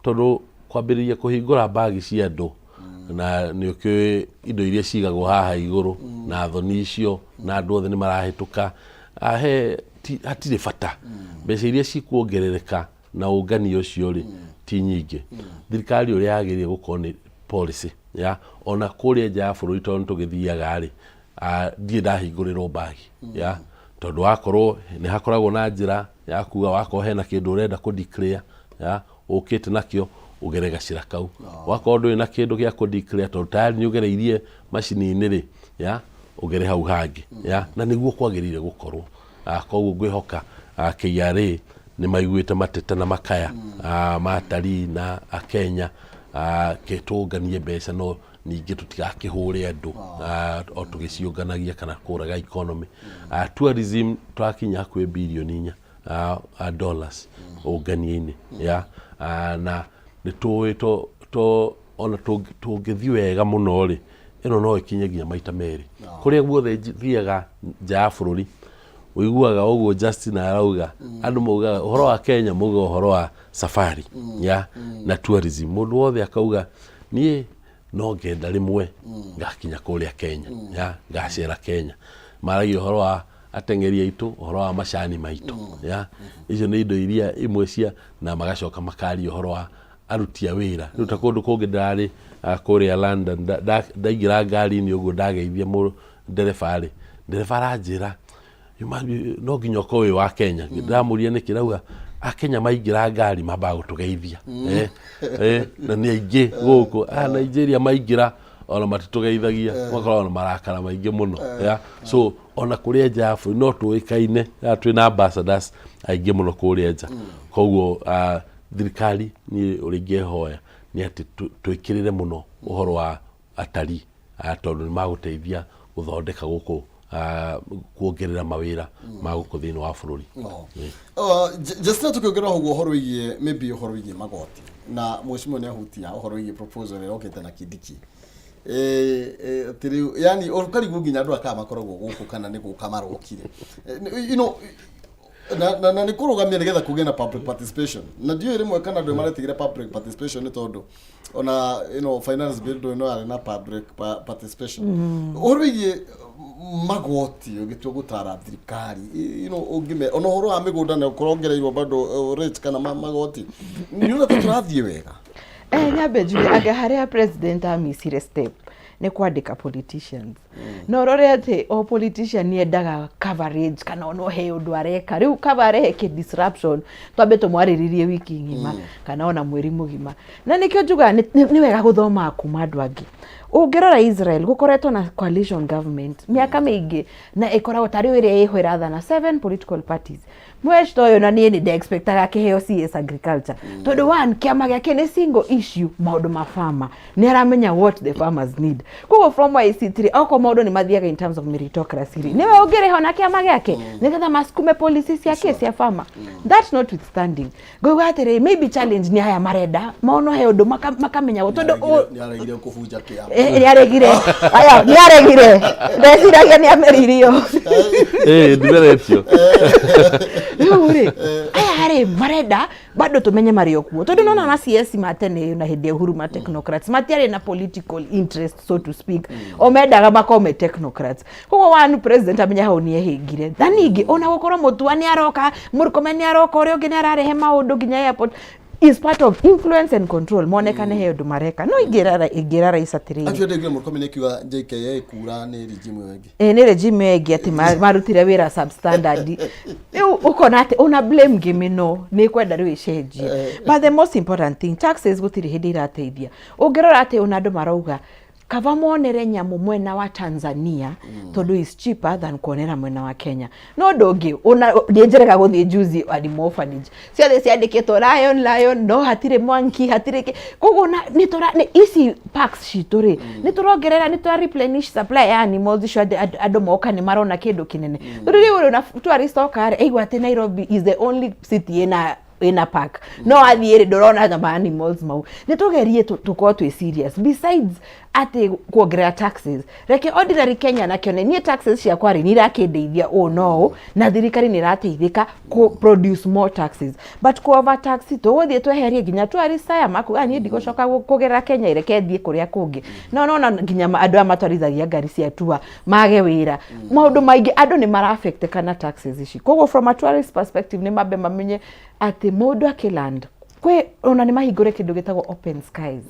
tondũ kwambĩrĩria kũhingũra mbagi cia andũ na nĩ ũkĩũĩ indo iria cigagwo haha igũrũ na thoni icio na andũ othe nĩ marahĩtũka, he hatirĩ bata. Mbeca iria cikuongerereka na ũngania ũcio rĩ ti nyingĩ. Thirikari ũrĩa yagĩrĩire gũkorwo nĩ policy ya ona kũrĩa nja ya bũrũri, tondũ nĩ tũgĩthiaga rĩ, ndirĩ ndahingũrĩrwo mbagi ya, tondũ wakorwo nĩ hakoragwo na njĩra ya kuga wakorwo hena kĩndũ ũrenda kũ declare ya ũkĩte nakĩo, ũgere gacĩra kau. Wakorwo ndũrĩ na kĩndũ gĩa kũ declare, tondũ tayari nĩ ũgereirie macini-inĩ rĩ, ya ũgere hau hangĩ ya, na nĩguo kwagĩrĩire gũkorwo. Koguo ngwĩhoka KRA Nĩ maiguĩte mateta na makaya ma atarii na akenya, ke tũnganie mbeca, no ningĩ tũtigakĩhũre andũ o tũgĩciũnganagia kana kũraga economy. Tourism twakinya hakuhĩ birioni 4 dollars ũngania-inĩ ya na nĩ tũĩ to ona tũngĩthiĩ wega mũno rĩ, ĩno no ĩkinye nginya maita merĩ. Kũrĩa guothe thiaga nja ya bũrũri, ũiguaga ũguo Justin arauga, andũ maugaga ũhoro wa Kenya, maugaga ũhoro wa safari ya na tourism. Mũndũ wothe akauga, niĩ no ngenda rĩmwe ngakinya kũrĩa Kenya, ya ngacera Kenya. Maragia ũhoro wa ateng'eri aitũ, ũhoro wa macani maitũ, ya icio nĩ indo iria imwe cia, na magacoka makaria ũhoro wa aruti a wĩra. Rĩu ta kũndũ kũngĩ ndĩrarĩ kũrĩa London, ndaingĩra ngari-inĩ ũguo, ndageithia ndereba rĩ, ndereba aranjĩra, "You must be- no nginya ũkorwo wĩ wa Kenya." Ndĩramũria nĩkĩ, rauga akenya maingĩra ngari mambaga gũtũgeithia. Na nĩ aingĩ gũkũ. Aya Nigeria maingĩra ona matitũgeithagia, makoragwo na marakara maingĩ mũno. Yeah. So ona kũrĩa nja ya bũrũri no tũĩkaine, ya twĩna ambassadors aingĩ mũno kũrĩa nja. Koguo thirikari, niĩ ũrĩa ingĩhoya nĩ atĩ twĩkĩrĩre mũno ũhoro wa atarii, tondũ nĩ magũteithia gũthondeka gũkũ, kuongerera mawĩra ma gũkũ thĩinĩ wa bũrũri. Justina, tukiongerera ũguo ũhoro wĩgiĩ, maybe ũhoro wĩgiĩ magoti, na mheshimiwa nĩ ahutia ũhoro wĩgiĩ proposal ĩrĩa ĩrokĩte na Kindiki. Atĩ rĩu yani ũkarigwo nginya andũ aka makoragwo gũkũ kana nĩ gũka marokire. Na nĩ kũrũgamia nĩgetha kũgĩe na public participation, na ndiũĩ rĩmwe kana andũ maretigĩra public participation, nĩ tondũ ona finance bill ndũĩ no yarĩ na public participation. Ũhoro wĩgiĩ magoti, ũgĩtua gũtara thirikari, ũngĩme ona ũhoro wa mĩgũnda na ũkorongereirwo bado rate kana magoti, nĩ ũrona ta tũrathiĩ wega? Nyambe njuge anga harĩa president amicire step nĩ kwandĩka politicians, no ũrore atĩ o politician nĩ endaga coverage kana ona he ũndũ areka. Rĩu kaba arehe kĩ disruption, twambe tũmwarĩrĩrie wiki ng'ima kana ona mweri mũgima. Na nĩkĩo njugaga nĩ wega gũthomaga kuma andũ angĩ. Ũngĩrora Israel, gũkoretwo na coalition government mĩaka mĩingĩ, na ĩkoragwo ta rĩu ĩrĩa ĩho ĩrathana seven political parties. Mwecita ũyũ, na niĩ nĩ ndexpectaga kĩheo CS agriculture, tondũ one, kĩama gĩake nĩ single issue, maũndũ ma farmer, nĩ aramenya what the farmers need. Koguo from where I sit rĩ, okorwo maũndũ nĩ mathiaga in terms of meritocracy rĩ, nĩwe ũngĩrĩho na kĩama gĩake nĩgetha masukume policy ciake cia farmer. That notwithstanding, ngauga atĩrĩ, maybe challenge nĩ aya marenda maono he ũndũ makamenya tondũ Nĩ aregire kũbunja kĩama. Nĩ aregire, aya nĩ aregire, ndeciragia nĩ ameririo. Ndimeretio. Rĩu rĩ, aya rĩ marenda bado tumenye marĩ o kuo, tondũ nona na CS ma tene na hĩndĩ ya Uhuru, ma technocrats, matiarĩ na political interest, so to speak, o mendaga makorwo me technocrats. Koguo one, president amenya hau nĩ ehĩngire. Na ningĩ ona gũkorwo Mũtua nĩ aroka, Mũrkomen nĩ aroka, ũrĩa ũngĩ nĩ ararehe maũndũ nginya airport is part of influence and control, monekane he ũndũ mareka. No ingĩra rais atĩrĩrĩ, Actually, ndĩngire Mũrkomen akiuga JKIA kura nĩ regime ĩyo ĩngĩ. Ĩ nĩ regime ĩyo ĩngĩ, atĩ marutire wĩra substandard. Rĩu ũkona atĩ ona blame game ĩno nĩ kwenda rĩu ĩcenjie. But the most important thing, taxes gũtirĩ hĩndĩ irateithia. Ũngĩrora atĩ ona andũ marauga kaba monere nyamũ mwena wa Tanzania tondũ is cheaper than kuonera mwena wa Kenya. No ũndũ ũngĩ ona nĩ njĩrega gũthiĩ juzi, animal orphanage ciothe ciandĩkĩtwo lion, lion, no hatirĩ monkey, hatirĩ kĩ. Koguo na nĩ tũra nĩ ici parks citũ rĩ, nĩ tũrongerera, nĩ tũra replenish supply ya animals icio, andũ moka nĩ marona kĩndũ kĩnene. Tondũ rĩu ona tourist oka rĩ, aigua atĩ Nairobi is the only city ĩna park, no athiĩ rĩ, ndũrona ma animals mau. Nĩ tũgerie tũkorwo twĩ serious. Besides atĩ kuongerera taxes, reke ordinary Kenya nakĩo nĩ niĩ taxes ciakwa rĩ, nĩ irakĩndeithia ũũ no ũũ, na thirikari nĩ ĩrateithĩka ku produce more taxes. But ku over tax, tũgũthiĩ tweherie nginya tourist aya makuga, niĩ ndigũcoka kũgera Kenya, reke thiĩ kũrĩa kũngĩ. No nona nginya andũ aya matwarithagia ngari cia tour mage wĩra, maũndũ maingĩ, andũ nĩ maraffecteka na taxes ici. Koguo from a tourist perspective, nĩ mambe mamenye atĩ mũndũ akĩland kwĩ ona nĩ mahingũre kĩndũ gĩtagwo open skies.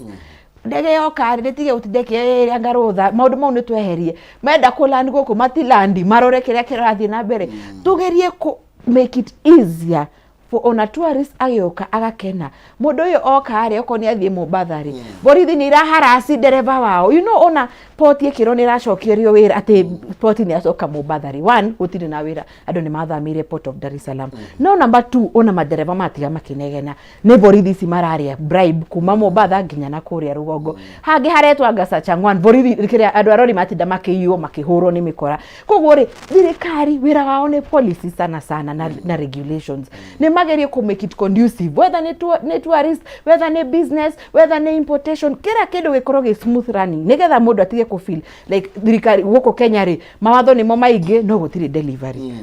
Ndege yoka rĩ, rĩtige gũtinda ĩkĩĩrĩa ngarũtha, maũndũ mau nĩ tweherie. Menda kũland gũkũ, matilandi, marore kĩrĩa kĩrathiĩ na mbere. Tũgerie kũ make it easier. For ona tourist agĩũka agakena. Mũndũ ũyũ oka rĩ, okorwo nĩ athiĩ Mombatha rĩ, borithi nĩ iraharasi ndereba wao. You know, ona port ĩkĩrwo nĩ ĩracokerio wĩra atĩ port nĩ yacoka Mombatha rĩ, one, gũtirĩ na wĩra, andũ nĩ mathamĩire Port of Dar es Salaam. No number two, ona madereba matiga makĩnegena nĩ borithi ici mararĩa bribe kuma Mombatha nginya na kũrĩa rũgongo. Hangĩ haretwo anga Sachangwan, borithi kĩrĩa andũ a rori matinda makĩiywo makĩhũrwo nĩ mĩkora. Koguo rĩ, thirikari wĩra wao nĩ policy sana sana na regulations. Nĩ magerie kũ make it conducive, whether nĩ tourist, whether nĩ business, whether nĩ importation, kĩra kĩndũ gĩkorwo gĩ smooth running nĩgetha mũndũ atige kũ feel like thirikari gũkũ Kenya rĩ, mawatho nĩmo maingĩ no gũtirĩ delivery.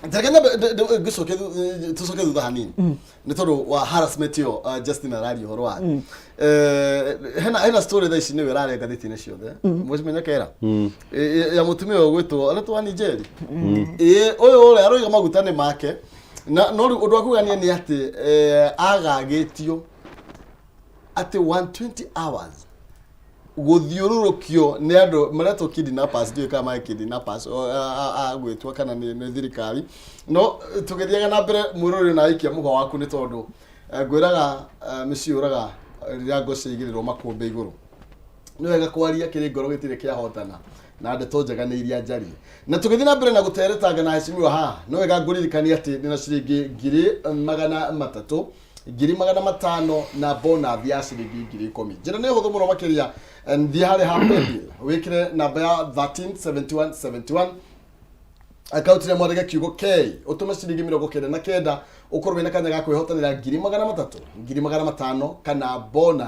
Reke nyambe ngĩcoke tũcoke thutha hanini nĩ tondũ wa harassment ĩyo Justin araria ũhoro wayo. Hena story thaa ici nĩwe ĩraria ngathĩti-inĩ ciothe, Mheshimiwa Nyakera, ya mũtumia ũyũ ũgwĩtwo aretwo wa Nigeri. Ĩĩ, ũyũ ũrĩa aroiga maguta nĩ make, na no rĩu ũndũ wa kũgania nĩ atĩ agagĩtio atĩ 120 hours gũthiũrũrũkio nĩ andũ maretwo kidnappers, ndiũĩ kana marĩ kidnappers agwĩtwo kana nĩ thirikari. No tũgĩthiaga na mbere, mwĩroreri, na aikia mũhwa waku, nĩ tondũ ngwĩraga mĩciĩ ũraga rĩrĩa ngo ciaigĩrĩrwo makũmbĩ igũrũ, nĩ wega kwaria kĩrĩ ngoro gĩtirĩ kĩahotana na ndeto njega nĩ iria njarie. Na tũgĩthiĩ na mbere na gũteretanga na heshimiwa haha, no wega ngũririkania atĩ ndĩna ciringi 300,000, 500,000 na bonus ya ciringi 10,000. Njĩra nĩ hũthũ mũno makĩria. Thiĩ harĩa ha paybill, wĩkĩre namba ya 137171, akaunti ĩrĩa mwandĩke kiugo K, ũtũme ciringi 99, ũkorwo wĩna kanya ga kwĩhotanĩra 300,000, 500,000 kana bonus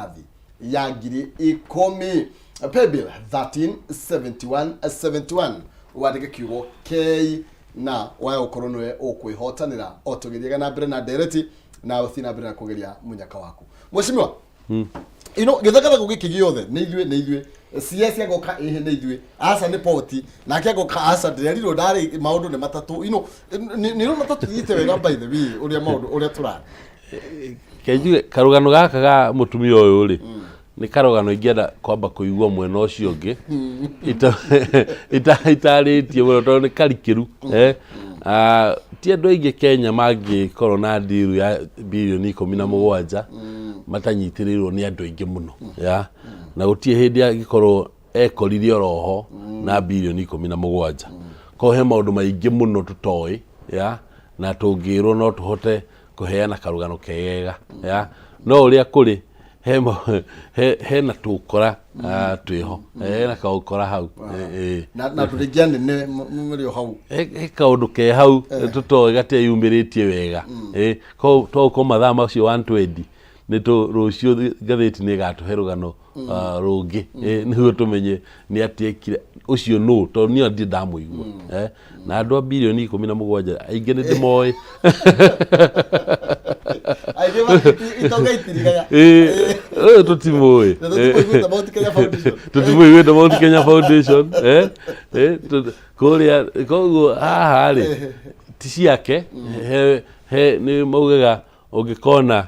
ya 10,000. Paybill 137171, wandĩke kiugo K na waya ũkorwo nĩwe ũkwĩhotanĩra. O tũgĩthiaga na mbere na ndereti na ũthiĩ na mbere na kũgeria mũnyaka waku, Mheshimiwa. Gĩthagathagũ gĩkĩ gĩothe nĩ ithuĩ, nĩ ithuĩ. CS agoka, ĩhĩ, nĩ ithuĩ. Aca, nĩ poti nake agoka, aca, ndĩrerirwo ndarĩ maũndũ nĩ matatũ. Nĩ ũrona ta tũthiĩte wega, by the way, ũrĩa maũndũ ũrĩa tũrarĩ? Kenjuge karũgano gaka ga mũtumia ũyũ rĩ, nĩ karũgano ingĩenda kwamba kũigua mwena ũcio ũngĩ itarĩtie mũno tondũ nĩ karikĩru. Ti andũ aingĩ Kenya mangĩkorwo na ndiru ya birioni 17 matanyitĩrĩirwo nĩ andũ aingĩ mũno ya na gũtirĩ hĩndĩ angĩkorwo ekorire oroho na birioni 17. Koguo he maũndũ maingĩ mũno tũtoĩ ya na tũngĩrwo no tũhote kũheana karũgano kegega ya no ũrĩa kũrĩ hena tũkora twĩho, hena kaũkora hau. Na andũ rĩngĩ anene mũrĩ o hau. He kaũndũ ke hau tũtoĩ gatieyumĩrĩtie wega. Koguo to ũkorwo mathaa macio 120 nĩ tũ rũciũ ngathĩti nĩ ĩgatũhe rũgano rũngĩ, nĩguo tũmenye nĩ atĩa ekire ũcio nũ, tondũ niĩ ndirĩ ndamũigua. Na andũ a birioni 17 aingĩ nĩ ndĩmoĩ. Aingĩ itonga itirigaga. Ũyũ tũtimũĩ. Na tũtimũiguĩte Mount Kenya Foundation. Tũtimũiguĩte Mount Kenya Foundation. Kũrĩa koguo haha rĩ ti ciake. He nĩ maugaga ũngĩkona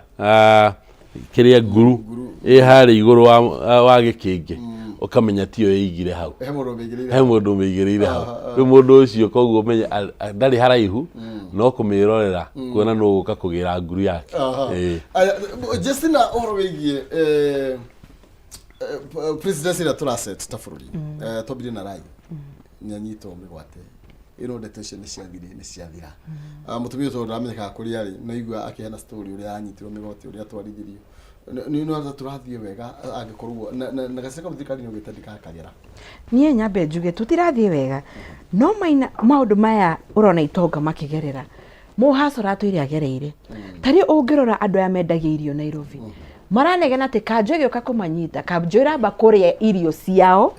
kĩrĩa nguru ĩ harĩa igũrũ wa gĩkĩngĩ, ũkamenya tiyo ĩigire hau. He mũndũ ũmĩigĩrĩire. He mũndũ ũmĩigĩrĩire hau. Rĩu mũndũ ũcio koguo ũmenye ndarĩ haraihu no kũmĩrorera kuona nũ ũgũka kũgĩra nguru yake. Aya, Justina, ũhoro wĩgiĩ presidency ĩrĩa tũraset ta bũrũri, twambirie na Rai nĩanyitwo mĩgwate ĩno, ndeto icio nĩ ciathire, nĩ ciathira. Mũtumia ũcio ndamenyekaga kũrĩa arĩ, no igua akĩheana story ũrĩa anyitirwo mĩgwate, ũrĩa atwarithirio. Nĩ nĩ tũrathiĩ wega angĩkorwo na gacĩra kau thirikari nĩ ũgĩte ndĩgakagera? Niĩ nyambe njuge tũtirathiĩ wega, no maina maũndũ maya ũrona itonga makĩgerera mũhacora atũire agereire. Ta rĩu ũngĩrora andũ aya mendagia irio Nairobi maranegena atĩ kanjũ ĩgĩũka kũmanyita, kanjũ ĩramba kũrĩa irio ciao.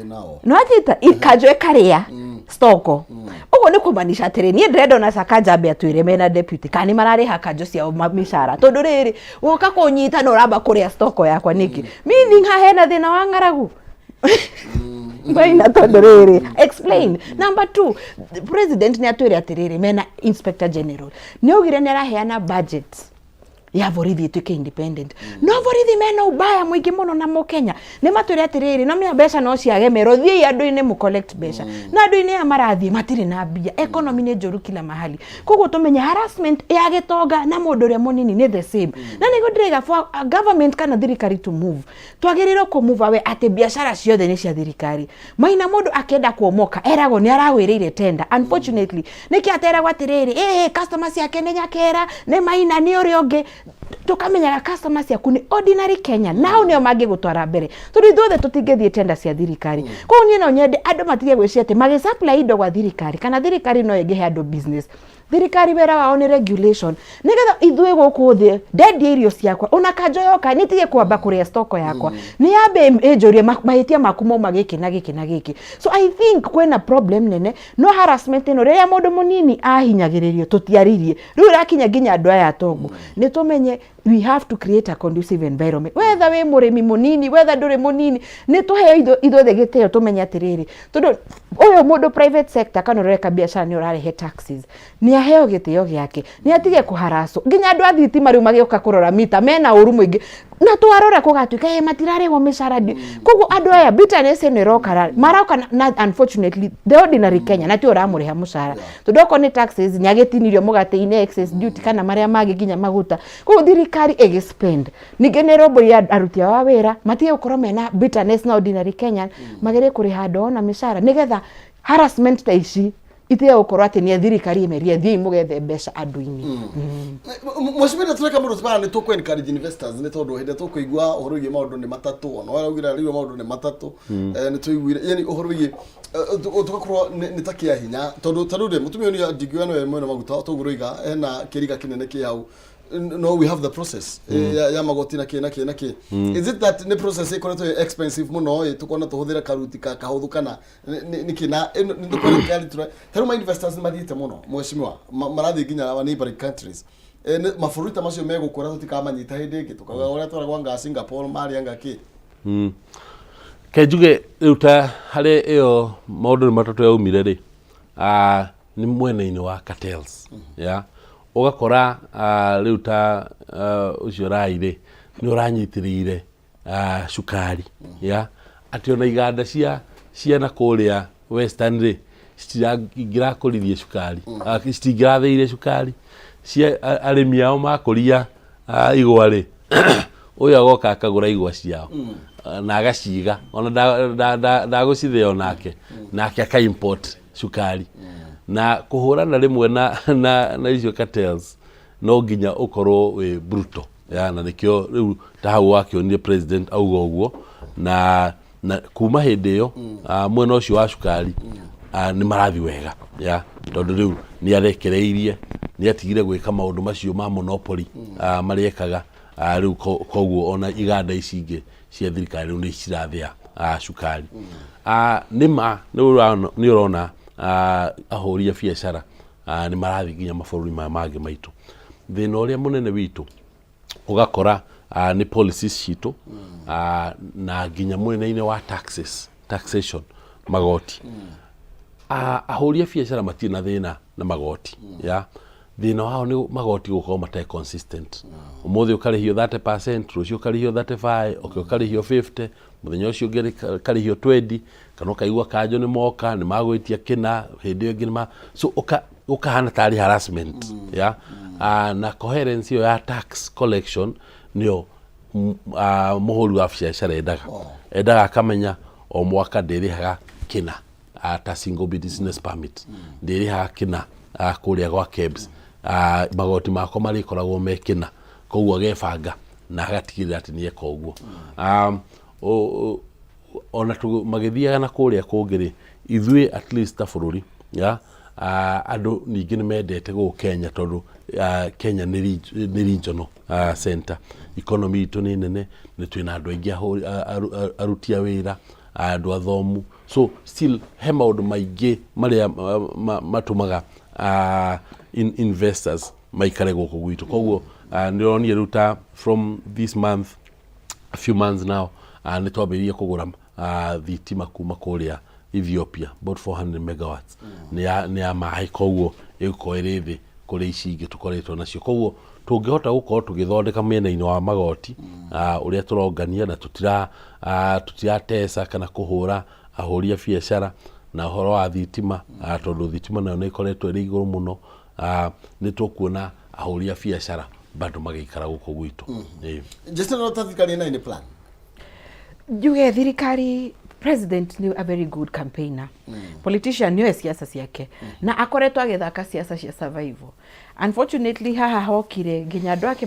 Nao Nĩwanyita kanjũ ĩkarĩa stoko. Ũguo nĩ kũmanisha atĩrĩ, niĩ ndĩrenda ona Sakaja ambe atwĩre mena deputy kana nĩ mararĩha kanjũ ciao mĩcara, tondũ rĩrĩ woka kũnyita na ũramba kũrĩa stoko yakwa nĩkĩ? Meaning haha hena thĩna wa ng'aragu maina, tondũ rĩrĩ, explain. Number two, president nĩ atwĩre atĩrĩrĩ, mena inspector general nĩ augire nĩ araheana budget. Ya borithi ĩtuĩke independent. No borithi mena ubaya mũingĩ mũno na mũkenya nĩ matwĩre atĩrĩrĩ, no menya mbeca no ciage, merwo thiĩi andũ-inĩ mũ collect mbeca, na andũ-inĩ aya marathiĩ matirĩ na mbia. Economy nĩ njũru kila mahali, koguo tũmenye harassment ya gĩtonga na mũndũ ũrĩa mũnini nĩ the same. Na nĩguo ndĩraiga for a government kana thirikari to move, twagĩrĩirwo kũ move away atĩ biacara ciothe nĩ cia thirikari. Maina mũndũ akĩenda kuomoka eragwo nĩ aragwĩrĩire tender. Unfortunately, nĩkĩ ateragwo atĩrĩrĩ, ĩhĩ, customer ciake nĩ Nyakera, nĩ Maina, nĩ ũrĩa ũngĩ? Tũkamenyaga customer ciaku nĩ ordinary Kenya, na hau nĩo mangĩgũtwara mbere, tondũ ithuothe tũtingĩthiĩ tender cia thirikari. Koguo niĩ no nyende andũ matige gwĩciria atĩ magĩ supply indo gwa thirikari kana thirikari no ĩngĩhe andũ business. Thirikari wĩra wao nĩ regulation, nĩgetha ithuĩ gũkũ thĩ ndendia irio ciakwa, ona kanjo yoka nĩtige kwamba kũrĩa stoko yakwa, nĩ yambe ĩnjũrie mahĩtia maku mauma gĩkĩ na gĩkĩ na gĩkĩ. So I think kwĩna problem nene, no harassment ĩno, rĩrĩa mũndũ mũnini ahinyagĩrĩrio, tũtiaririe, rĩu ĩrakinya nginya andũ aya atongu. Nĩ tũmenye we have to create a conducive environment, whether wĩ mũrĩmi mũnini, whether ndũrĩ mũnini, nĩ tũheo ithuothe gĩtĩo. Tũmenye atĩrĩrĩ, tondũ ũyũ mũndũ private sector kana ũreka biacara nĩ ũrarehe taxes, nĩ aheo gĩtĩo gĩake, nĩ atige kũharacwo. Nginya andũ a thitima rĩu magĩũka kũrora mita mena ũru mũingĩ, na twarora kũgatuĩka ĩ matirarĩhwo mĩcara. Koguo andũ aya, bitterness ĩno ĩroka maroka na unfortunately the ordinary Kenya na ti ũramũrĩha mũcara, tondũ okorwo nĩ taxes nĩ agĩtinirio mũgate-inĩ, excess duty kana marĩa mangĩ, nginya maguta. Koguo thirikari ĩgĩ spend ningĩ nĩ ĩrũmbũiya aruti ao a wĩra, matige gũkorwo mena bitterness na ordinary Kenyan, magerie kũrĩha andũ ao na mĩcara, nĩgetha harassment ta ici itige gũkorwo atĩ nĩ thirikari ĩmerie thiĩi mũgethe mbeca andũ-inĩ. Mheshimiwa, tureka mũndũ tubara nĩ tũkũ encourage investors, nĩ tondũ hĩndĩ ĩrĩa tũkũigua ũhoro wĩgiĩ maũndũ nĩ matatũ, ona ũraugire rĩu maũndũ nĩ matatũ, nĩ tũiguire yani ũhoro wĩgiĩ tũgakorwo nĩ ta kĩa hinya, tondũ ta rĩu rĩ, mũtumia ũyũ nĩ ndingiuga nĩwe mwene maguta, toguo ũroiga hena kĩriga kĩnene kĩ hau. No we have the process ya magoti na kĩ na kĩ na kĩ. Is it that nĩ process ĩkoretwo ĩ expensive mũno, ĩ tũkona tũhũthĩre karuti ka kahũthũ kana nĩ kĩ? Na ĩno nĩ tũkwenda ta rĩu ma investors nĩ mathiĩte mũno, mheshimiwa, marathiĩ nginya our neighboring countries. Mabũrũri ta macio megũkũra tũtikamanyita hĩndĩ ĩngĩ tũkauga ũrĩa twaragwo anga Singapore marĩ anga kĩ. Ke njuge rĩu ta harĩ ĩyo maũndũ nĩ matatũ yaumire rĩ, nĩ mwena-inĩ wa cartels ya ũgakora, rĩu ta ũcio Rai rĩ, nĩ ũranyitĩrĩire cukari ya atĩ ona iganda cia na kũrĩa Western rĩ, citingĩrakũririe cukari, citingĩrathĩire cukari cia arĩmi ao makũria igwa rĩ, ũyũ agoka akagũra igwa ciao na agaciga, ona ndagũcithĩa onake, nake aka import cukari. Na kũhũrana rĩmwe na icio cartels no nginya ũkorwo wĩ brutal ya, na nĩkĩo rĩu ta hau wakĩonire president auga ũguo, na kuma hĩndĩ ĩyo mwena ũcio wa cukari nĩ marathiĩ wega ya, tondũ rĩu nĩ arekereirie, nĩ atigire gwĩka maũndũ macio ma monopoly marĩa ekaga. Rĩu koguo ona iganda ici ingĩ cia thirikari rĩu nĩ cirathĩa cukari. Nĩ ma nĩ ũrona ahũri a biacara nĩ marathiĩ nginya mabũrũri maya mangĩ maitũ. Thĩna ũrĩa mũnene witũ ũgakora nĩ policies citũ, na nginya mwena-inĩ wa taxes, taxation, magoti. Ahũri a biacara matirĩ na thĩna na magoti ya, thĩna wao nĩ magoti gũkorwo matarĩ consistent. Ũmũthĩ ũkarĩhio 30%, rũciũ ũkarĩhio 35, ũkĩ ũkarĩhio 50, mũthenya ũcio ũngĩ ũkarĩhio 20, kana ũkaigua kanjũ nĩ moka nĩ magwĩtia kĩna, hĩndĩ ĩyo ĩngĩ nĩ ma so ũkahana tarĩ harassment ya. Na coherence ĩyo ya tax collection nĩyo mũhũri wa biacara endaga akamenya o mwaka ndĩrĩhaga kĩna, ta single business permit ndĩrĩhaga kĩna, kũrĩa gwa KEBS magoti makwa marĩkoragwo me kĩna, koguo agebanga na agatigĩrĩra atĩ nĩ eka ũguo. Ona magĩthiaga na kũrĩa kũngĩ rĩ, ithuĩ at least ta bũrũri ya, andũ ningĩ nĩ mendete gũkũ Kenya, tondũ Kenya nĩ regional center, economy itũ nĩ nene, nĩ twĩna andũ aingĩ aruti a wĩra, andũ athomu, so still he maũndũ maingĩ marĩa matũmaga investors maikare gũkũ gwitũ. Koguo nĩ ũronire rĩu ta from this month, a few months now, nĩ twambĩrĩirie kũgũra thitima kuma kũrĩa Ethiopia, about 400 megawatts. Nĩ ya maĩ, koguo ĩgũkorwo ĩrĩ thĩ kũrĩ ici ingĩ tũkoretwo nacio. Koguo Tũngĩhota gũkorwo tũgĩthondeka mĩena-inĩ wa magoti, ũrĩa tũrongania na tũtira tũtiratesa kana kũhũra ahũri a biacara na ũhoro wa thitima, tondũ thitima nayo nĩ ĩkoretwo ĩrĩ igũrũ mũno, nĩ tũkuona ahũri a biacara bado magĩikara gũkũ gwitũ. Ĩĩ. Justina, no ta thirikari ĩna any plan? Njuge thirikari, president nĩ a very good campaigner, politician nĩoĩ siasa ciake na akoretwo agĩthaka siasa cia survival. Unfortunately, haha hokire nginya andũ ake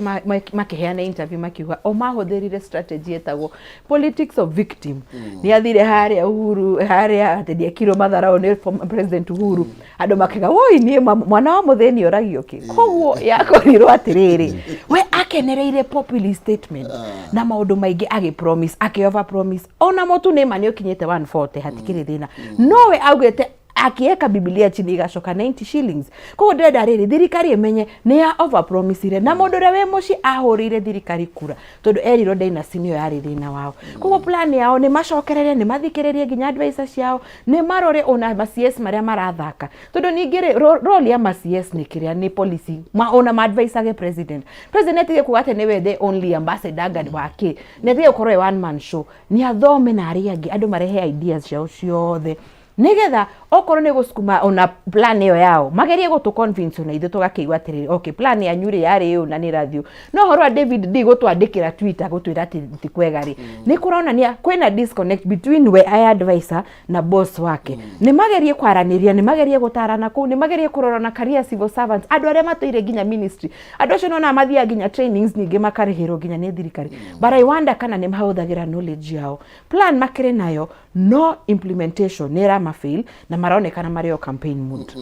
makĩheana interview makiuga o mahũthĩrire strategy ĩtagwo politics of victim. Nĩ athire harĩa Uhuru harĩa atĩ ndiekirwo matharau nĩ former President Uhuru, andũ makiuga woi niĩ mwana wa mũthĩni oragio kĩ. Koguo yakorirwo atĩrĩrĩ, we akenereire populist statement na maũndũ maingĩ, agĩ promise, akĩ over promise. Ona mũtu nĩ ma nĩ ũkinyĩte 140, hatikĩrĩ thĩna, nowe augĩte akiweka Bibilia chini igacoka 90 shillings. Koguo ndĩrenda rĩrĩ thirikari ĩmenye nĩ ya over promisire na mũndũ ũrĩa wĩ mũciĩ ahũrĩire thirikari kura tondũ erirwo dynasty nĩyo yarĩ thĩna wao. Koguo plan yao nĩ macokerere, nĩ mathikĩrĩrie nginya advisor ciao, nĩ marore ona ma CS marĩa marathaka, tondũ ningĩ rĩ role ya ma CS nĩ kĩrĩa nĩ policy ma, ona ma advisage president. President atige kuga atĩ nĩwe the only ambassador anga wake, nĩ atige gũkorwo e one man show, nĩ athome na arĩa angĩ, andũ marehe ideas ciao ciothe nigetha okorwo nĩ gũcukuma ona plan ĩyo yao magerie gũtũ convince ona ithuĩ tũgakĩigua atĩrĩrĩ, okay, plan yanyu rĩ yarĩ ũũ na nĩ ĩrathiĩ ũũ. No ũhoro wa David D gũtwandĩkĩra Twitter gũtwĩra atĩ ti kwega rĩ, nĩ kũronania kwĩna disconnect between we aya advisor na boss wake. Nĩ magerie kwaranĩria, nĩ magerie gũtarana kũu, nĩ magerie kũrora na career civil servants, andũ arĩa matũire nginya ministry, andũ acio nona mathiaga nginya trainings nyingĩ makarĩhĩrwo nginya nĩ thirikari, but I wonder kana nĩ mahũthagĩra knowledge yao. Plan makĩrĩ nayo, no implementation nĩ ĩramafail na maronekana marĩ o campaign mood.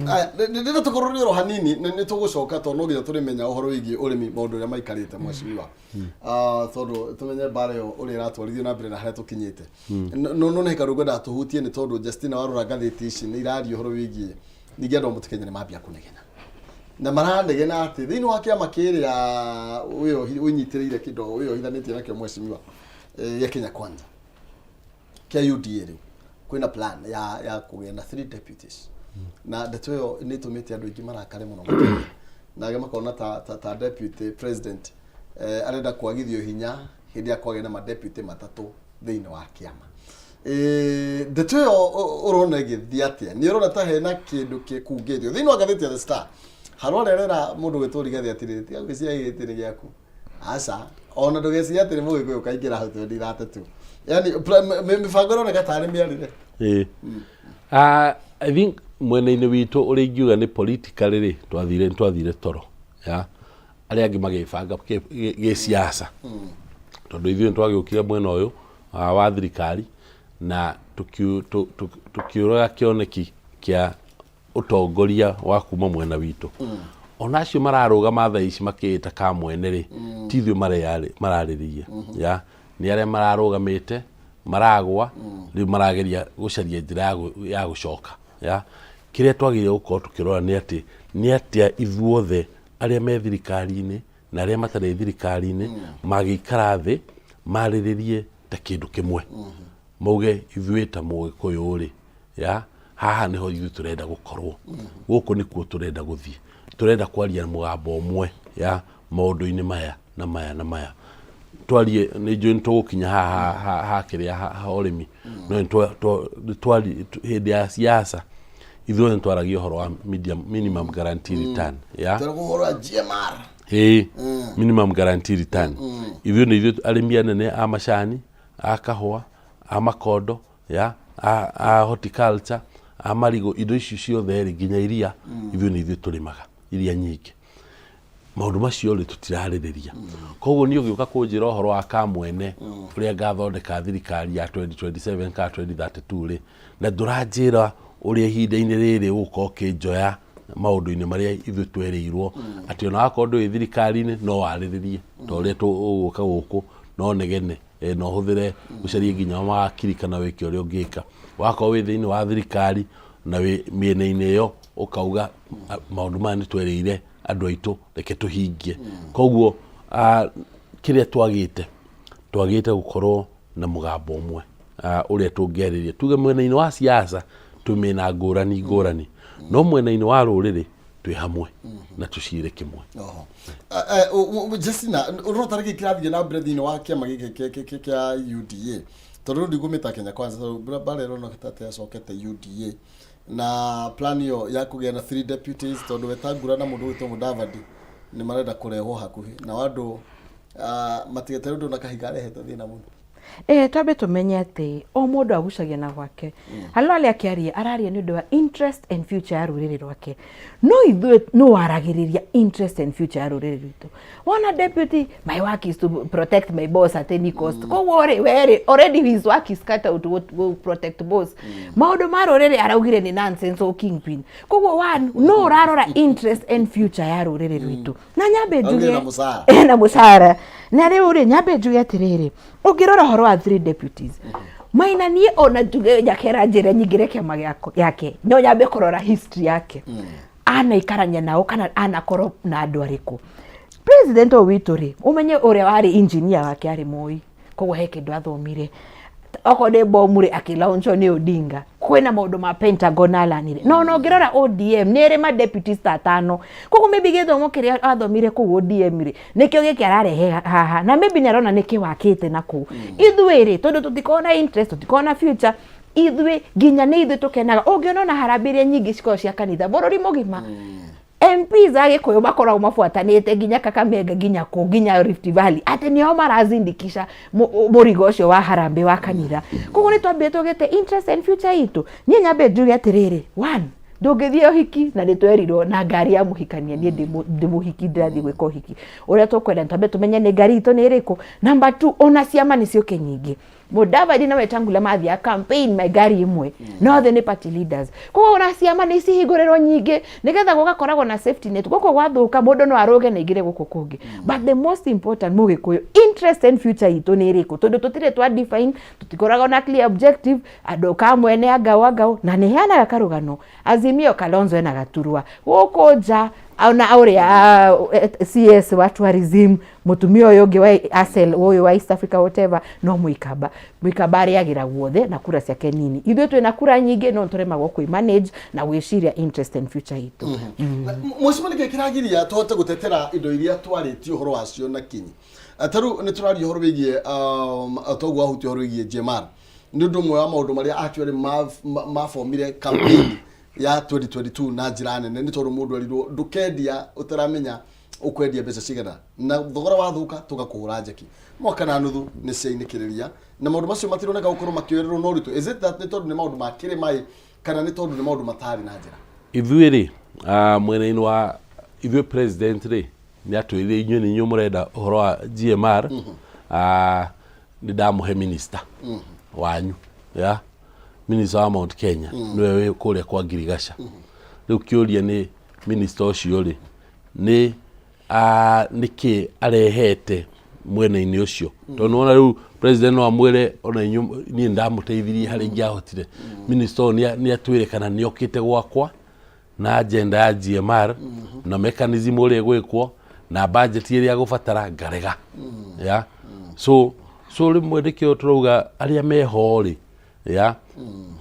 Aya, ndĩrenda tũkorũrie oro hanini, nĩ tũgũcoka tondũ no nginya tũrĩmenya ũhoro wĩgiĩ ũrĩmi, maũndũ ũrĩa maikarĩte, mheshimiwa. Tondũ tũmenye mbara ĩyo ũrĩa ĩratwarithio na mbere na harĩa tũkinyĩte. No no nĩ kaũndũ ngwendaga tũhutie nĩ tondũ Justina, warora ngathĩti ici nĩ iraria ũhoro wĩgiĩ ningĩ andũ a Mũtĩ Kenya nĩ mambia kũnegena na maranegena atĩ thĩinĩ wa kĩama kĩrĩa wĩnyitĩrĩire kĩndo wĩyohithanĩtie nakĩo, mheshimiwa, gĩa Kenya Kwanza, kĩa UDA, rĩu kwĩna plan ya kũgĩa na three deputies, na ndeto ĩyo nĩ ĩtũmĩte andũ aingĩ marakare mũno makĩria na angĩ makona ta deputy president arenda kwagithio hinya hĩndĩ ya kwagĩa na madeputy matatũ thĩinĩ wa kĩama. Ndeto ĩyo ũrona ĩgĩthiĩ atĩa? Nĩ ũrona ta hena kĩndũ gĩkungĩtio thĩinĩ wa ngathĩti ya The Star? Harorerera mũndũ gwĩtwo Rigathĩ atĩrĩrĩ, tiga gwĩciria gĩtĩ nĩ gĩaku, aca ona ndũgeciria atĩ nĩ mũgĩkũyũ kaingĩra hau 2032, yani mĩbango ĩroneka tarĩ mĩarĩre. Ĩĩ. I think mwena-inĩ witũ ũrĩa ingiuga nĩ politically rĩ, twathire toro ya arĩa angĩ magĩbanga gĩsiasa, tondũ ithuĩ nĩ twagĩũkire mwena ũyũ wa thirikari na tũkĩũraga kĩoneki kĩa ũtongoria wa kuma mwena witũ. Ona acio mararũgama thaa ici makĩĩta kamwene rĩ, ti ithuĩ mararĩrĩria, ya nĩ arĩa mararũgamĩte maragwa, rĩu marageria gũcaria njĩra ya gũcoka. Ya kĩrĩa twagĩrĩire gũkorwo tũkĩrora nĩ atĩ nĩ atĩa ithuothe arĩa me thirikari-inĩ na arĩa matarĩ thirikari-inĩ magĩikara thĩ marĩrĩrie ta kĩndũ kĩmwe, mauge ithuĩ ta mũgĩkũyũ rĩ, ya haha nĩho ithuĩ tũrenda gũkorwo, gũkũ nĩkuo tũrenda gũthiĩ, tũrenda kwaria mũgambo ũmwe ya maũndũ-inĩ maya na maya na maya twarie. Nĩ njũĩ nĩ tũgũkinya haha ha kĩrĩa ha ũrĩmi, no nĩ hĩndĩ ya siasa ithuothe nĩ twaragia ũhoro wa minimum guarantee return ya Tũrĩ ũhoro wa GMR. Ĩĩ, minimum guarantee return. Ithuĩ nĩ ithuĩ arĩmi anene a macani, a kahũa, a makondo, ya a horticulture, a marigũ, indo ici ciothe rĩ, nginya iria, ithuĩ nĩ ithuĩ tũrĩmaga iria nyingĩ. Maũndũ macio rĩ, tũtirarĩrĩria. Koguo niĩ ũgĩũka kũnjĩra ũhoro wa kamwene ũrĩa ngathondeka thirikari ya 2027 kana 2032 rĩ, na ndũranjĩra ũrĩa ihinda-inĩ rĩrĩ ũgũkorwo ũkĩnjoya maũndũ-inĩ marĩa ithuĩ twerĩirwo atĩ ona wakorwo ndũrĩ thirikari-inĩ no warĩrĩrie ta ũrĩa ũgũka gũkũ no negene, no ũhũthĩre ũcarie nginya mawakiri kana wĩke ũrĩa ũngĩka. Wakorwo wĩ thĩinĩ wa thirikari na wĩ mĩena-inĩ ĩyo ũkauga, "Maũndũ maya nĩ twerĩire andũ aitũ, reke tũhingie." Koguo kĩrĩa twagĩte gũkorwo na mũgambo ũmwe ũrĩa tũngĩarĩria, tuge mwena-inĩ wa siasa twĩ mĩena ngũrani ngũrani, no mwena-inĩ wa rũrĩrĩ Twĩ hamwe na tũcire kĩmwe. Oho. Justina, ũrona tarĩ kĩ kĩrathiĩ na mbere thĩinĩ wa kĩama gĩkĩ kĩa UDA, tondũ rĩu ndigũmĩta Kenya Kwanza, tondũ mbara ĩroneka ta atĩ yacokete UDA na plan ĩyo ya kũgĩa na three deputies, tondũ Wetangula na mũndũ ũgwĩtwo Mudavadi nĩ marenda kũrehwo hakuhĩ nao andũ matigete rĩu ndona Kahiga arehete thĩna mũno. Twambe tũmenye atĩ o mũndũ agucagia na gwake. Hallo arĩa akĩaria araria nĩ ũndũ wa interest and future ya rũrĩrĩ rwake, no ithuĩ nũ waragĩrĩria interest and future ya rũrĩrĩ rwitũ? Wona deputy, my work is to protect my boss at any cost. Koguo rĩ, we rĩ, already his work is cut out to protect boss. Maũndũ ma rũrĩrĩ araugire nĩ nonsense o kingpin. Koguo one, no ũrarora interest and future ya rũrĩrĩ rwitũ? Na nyambe Augire njuge na mũcara. Na mũcara. Na rĩu rĩ, nyambe njuge atĩrĩrĩ, ũngĩrora ũhoro wa three deputies, Maina, niĩ ona njuge Nyakera njĩre nyingĩre kĩama gĩake, no nyambe kũrora history yake, anaikarania nao kana anakorwo na andũ arĩkũ. President ũyũ witũ rĩ, ũmenye ũrĩa warĩ engineer wake arĩ Moi, koguo he kĩndũ athomire. Okorwo nĩ bomu rĩ, akĩlaunchwo nĩ Odinga. Kwĩna maũndũ ma Pentagon alanire, no ona ũngĩrora ODM nĩ ĩrĩ ma deputies ta atano. Koguo maybe gĩthomo kĩrĩa athomire kũu ODM rĩ, nĩkĩo gĩkĩ ararehe haha, na maybe nĩ arona nĩkĩ wakĩte na kũu. Ithuĩ rĩ, tondũ tũtikoragwo na interest, tũtikoragwo na future, ithuĩ nginya nĩ ithuĩ tũkenaga ũngĩona ona harambee iria nyingĩ cikoragwo cia kanitha bũrũri mũgima. MPs a Gĩkũyũ makoragwo mabuatanĩte nginya Kakamega, nginya kũ, nginya Rift Valley, atĩ nĩo marazindikisha mũrigo ũcio wa harambee wa kanitha. Koguo nĩ twambie tũgĩte interest and future itũ. Niĩ nyambe njuge atĩrĩrĩ, one, ndũngĩthiĩ ũhiki na nĩ twerirwo na ngari ya mũhikania. Niĩ ndĩ mũhiki, ndĩrathiĩ gwĩka ũhiki, ũrĩa tũkwenda nĩ twambe tũmenye nĩ ngari itũ nĩ ĩrĩkũ. Number two, ona ciama nĩ ciũke nyingĩ, Mudavadi na Wetangula mathiaga campaign na ngari ĩmwe, no othe nĩ party leaders. Koguo ona ciama nĩ cihingũrĩrwo nyingĩ nĩgetha gũgakoragwo na safety net, gũkũ gwathũka mũndũ no arũge na aingĩre gũkũ kũngĩ. But the most important, Mũgĩkũyũ, interest and future itũ nĩ ĩrĩkũ? Tondũ tũtirĩ twa define, tũtikoragwo na clear objective. Andũ kamwe nĩ angao angao, na nĩ heanaga karũgano Azimio, Kalonzo ena gaturwa gũkũ nja, ona ũrĩa CS wa tourism, mũtumia ũyũ ũngĩ wa Asel, ũyũ wa East Africa, whatever, no Mũikamba. Mũikamba arĩagĩra guothe na kura ciake nini. Ithuĩ twĩna kura nyingĩ, no tũremagwo kwĩ manage na gwĩciria interest and future itũ. Mũcimo, nĩkĩ kĩragiria tũhote gũtetera indo iria twarĩtie ũhoro wacio na kinyi? Ta rĩu nĩ tũraria ũhoro wĩgiĩ toguo wahutia ũhoro wĩgiĩ GMR, nĩ ũndũ ũmwe wa maũndũ marĩa actually mabomire campaign ya 2022 na njĩra nene, nĩ tondũ mũndũ erirwo ndũkendia ũtaramenya ũkwendia mbeca cigana, na thogora wathũka tũgakũhũra njeki. Mwaka na nuthu nĩ ciainĩkĩrĩria na maũndũ macio matironeka gũkorwo makĩoererwo na ũritũ. Is it that nĩ tondũ nĩ maũndũ ma kĩrĩma kana nĩ tondũ nĩ maũndũ matarĩ na njĩra? Ithuĩ rĩ, mwena-inĩ wa ithuĩ, president rĩ, nĩ atwĩrire inyuĩ nĩ inyuĩ mũrenda ũhoro wa GMR, nĩ ndamũhe minister wanyu, ya minister wa Mount Kenya, nĩwe wĩ kũrĩa kwa Ngirigaca. Rĩu kĩũria nĩ minister ũcio rĩ, nĩ nĩkĩ arehete mwena-inĩ ũcio? Tondũ nĩwona rĩu president no amwĩre ona inyuĩ niĩ ndamũteithirie harĩa ingĩahotire. Minister ũyũ nĩ atwĩre kana nĩ okĩte gwakwa na agenda ya GMR na mechanism ũrĩa ĩgwĩkwo na budget ĩrĩa gũbatara ngarega ya so rĩmwe nĩkĩo tũrauga arĩa meho rĩ, ya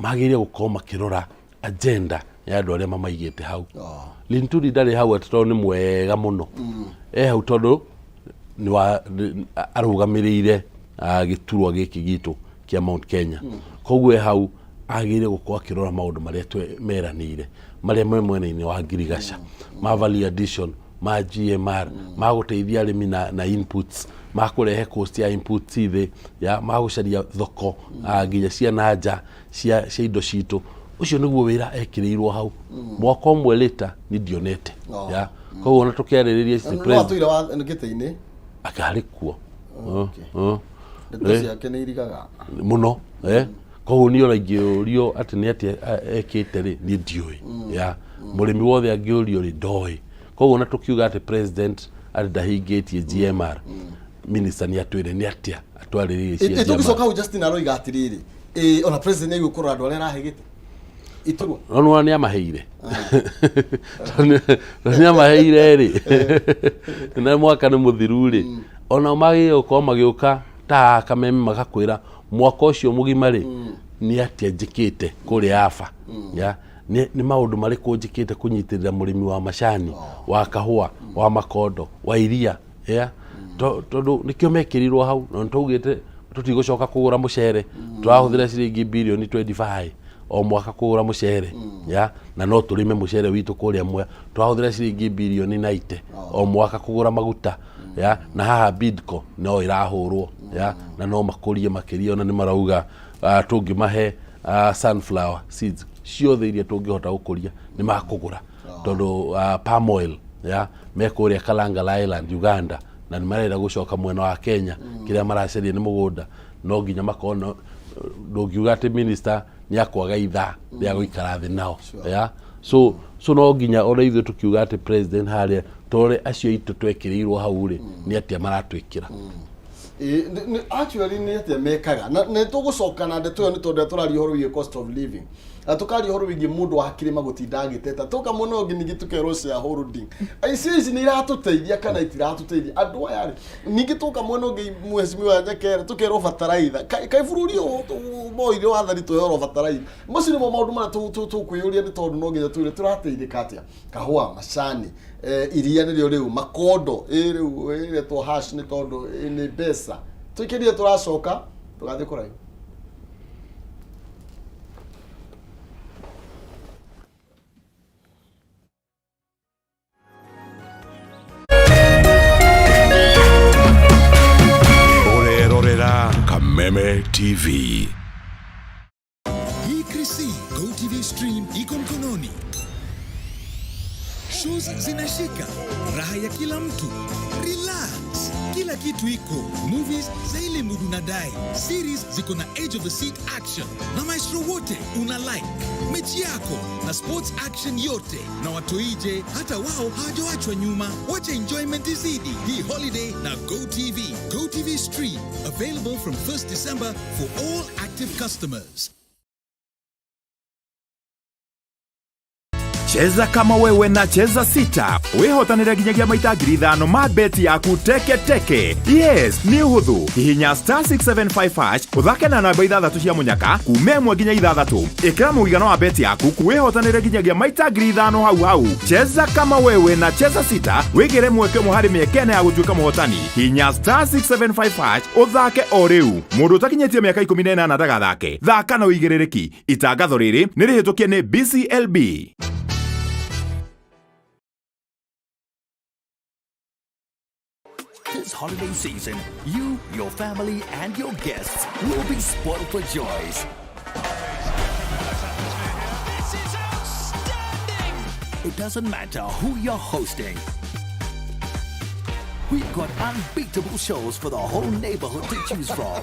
magĩrĩire gũkorwo makĩrora agenda ya andũ arĩa mamaigĩte hau. Linturi ndarĩ hau atĩ tondũ nĩ mwega mũno, e hau tondũ nĩ wa arũgamĩrĩire gĩturwa gĩkĩ gitũ kĩa Mount Kenya. Koguo e hau agĩrĩire gũkorwo akĩrora maũndũ marĩa meranĩire, marĩa me mwena-inĩ wa Ngirigaca, ma value addition, ma GMR, ma gũteithia arĩmi na inputs, ma kũrehe cost ya inputs thĩ, ya ma gũcaria thoko nginya cia na nja cia indo citũ. Ũcio nĩguo wĩra ekĩrĩirwo hau. Mwaka ũmwe later ni ndionete. Ya koguo ona tũkĩarĩrĩria ici No atũire wa gĩtĩ-inĩ. Akarĩ kuo. Ndeto ciake nĩ irigaga. Mũno. Koguo niĩ ona ingĩũrio atĩ nĩ atĩa ekĩte rĩ, niĩ ndiũĩ. Ya mũrĩmi wothe angĩũrio rĩ, ndoĩ. Koguo ona tũkiuga atĩ president atĩ ndahingĩtie GMR, minister nĩ atwĩre nĩ atĩa atwarĩrĩire cia Tũgĩcoka GMR. hau, Justin aroiga atĩrĩrĩ, ona president nĩ egũkũrora andũ arĩa arahe gĩtĩ iturwa. No nĩwona nĩ amaheire, tondũ nĩ amaheire rĩ, na mwaka nĩ mũthiru rĩ, onao magĩrĩire gũkorwo magĩũka ta Kameme magakwĩra mwaka ũcio mũgima rĩ, nĩ atĩa njĩkĩte kũrĩa aba ya. Nĩ maũndũ marĩkũ njĩkĩte kũnyitĩrĩra mũrĩmi wa macani, wa kahũa, wa makondo, wa iria, yeah? Tondũ nĩkĩo mekĩrirwo hau, na nĩtwaugĩte tũtigũcoka kũgũra mũcere. Tũrahũthĩra ciringi birioni 25 o mwaka kũgũra mũcere, yeah? Na no tũrĩme mũcere witũ kũrĩa Mwea. Tũrahũthĩra ciringi birioni 90 o mwaka kũgũra maguta, yeah? Na haha Bidco no ĩrahũrwo, yeah? Na no makũrie makĩria, ona nĩ marauga tũngĩmahe sunflower seeds ciothe iria tũngĩhota gũkũria nĩ makũgũra, tondũ palm oil, yeah, me kũrĩa Kalangala Island, Uganda, na nĩ marenda gũcoka mwena wa Kenya. Kĩrĩa maracaria nĩ mũgũnda, no nginya makorwo no ndũngiuga atĩ minister nĩ akwaga ithaa rĩa gũikara thĩ nao, yeah? So no nginya ona ithuĩ tũkiuga atĩ president harĩa tũrore acio aitũ twekĩrĩirwo hau rĩ, nĩ atĩa maratwĩkĩra. Ĩĩ, actually nĩ atĩa mekaga, na nĩ tũgũcoka na ndeto ĩyo, nĩ tondũ tũraria ũhoro wĩgiĩ cost of living, na tũkaria ũhoro wĩgiĩ mũndũ wa kĩrĩma gũtinda agĩteta. Tũka mũno ũngĩ ningĩ tũkerwo shareholding ici ici nĩ iratũteithia kana itiratũteithia andũ aya rĩ. Ningĩ tũka mwena ũngĩ, mheshimiwa Nyakere, tũkerwo bataraitha, kaĩ bũrũri ũyũ moire wathani tweherwo bataraitha? Macio nĩmo maũndũ marĩa tũkwĩyũria, nĩ tondũ no nginya tũire tũrateithĩka atĩa? Kahũa, macani, iria nĩrĩo rĩu, makondo ĩ rĩu ĩretwo hash, nĩ tondũ nĩ mbeca. Tũikĩrie, tũracoka tũgathiĩ kũraihu. Ũrerorera Kameme TV. ECC Go TV Stream iko mkononi. Shows zinashika, raha ya kila mtu. Relax, kila kitu iko. Movies za ile mood unadai, series ziko na edge of the seat action, na maestro wote una like mechi yako na sports action yote, na watoije hata wao hawajawachwa nyuma. Wacha enjoyment izidi hii holiday na Go TV. Go TV Stream available from 1st December for all active customers. Cheza kama wewe na Cheza Sita, wĩhotanĩre nginyagia maita 5,000 ma beti yaku teke teke. Yes, nĩ ũhũthũ. Hihinya star 675 hash, ũthake na namba ithathatũ cia mũnyaka kuma 1 nginya 6. Ĩkĩra mũigana wa beti yaku, wĩhotanĩre nginyagia maita 5,000 hau hau. Cheza kama wewe na Cheza Sita, wĩgĩre mweke ũmwe harĩ mĩeke 4 ya gũtuĩka mũhotani. Hihinya star 675 hash ũthake o rĩu. Mũndũ ũtakinyĩtie mĩaka 18 ndagathake. Thaka na ũigĩrĩrĩki. Itangatho rĩrĩ nĩ rĩhĩtũkie nĩ BCLB. This holiday season, you, your family, and your guests will be spoiled for choice. This is outstanding! It doesn't matter who you're hosting. We've got unbeatable shows for the whole neighborhood to choose from.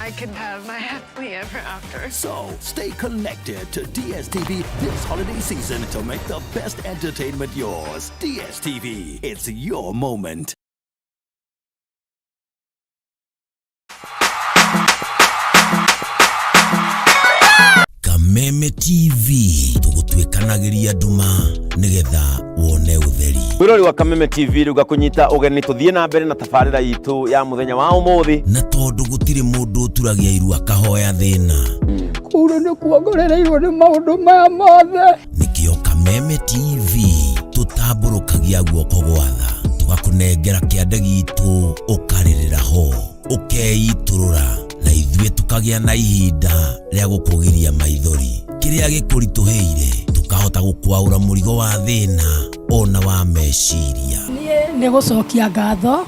I can have my happily ever after. So stay connected to DSTV this holiday season to make the best entertainment yours. DSTV, it's your moment. Kameme TV, tũgũtuĩkanagĩria nduma nĩgetha wone ũtheri. Mwĩrori wa Kameme TV, rĩu ngakũnyita ũgeni tũthiĩ na mbere na tabarĩra itũ ya mũthenya wa ũmũthĩ. Na tondũ gũtirĩ mũndũ ũturagia iru akahoya thĩna, Kũu nĩ kuongorereirwo nĩ maũndũ maya mothe. Nĩkĩo Kameme TV tũtambũrũkagia guoko gwatha, tũgakũnengera kĩande gitũ, ũkarĩrĩra ho, ũkeitũrũra, na ithuĩ tũkagĩa na ihinda rĩa gũkũgiria maithori. Kĩrĩa gĩkũritũhĩire tũkahota gũkwaũra mũrigo wa thĩna ona wa meciria. Niĩ nĩ gũcokia ngatho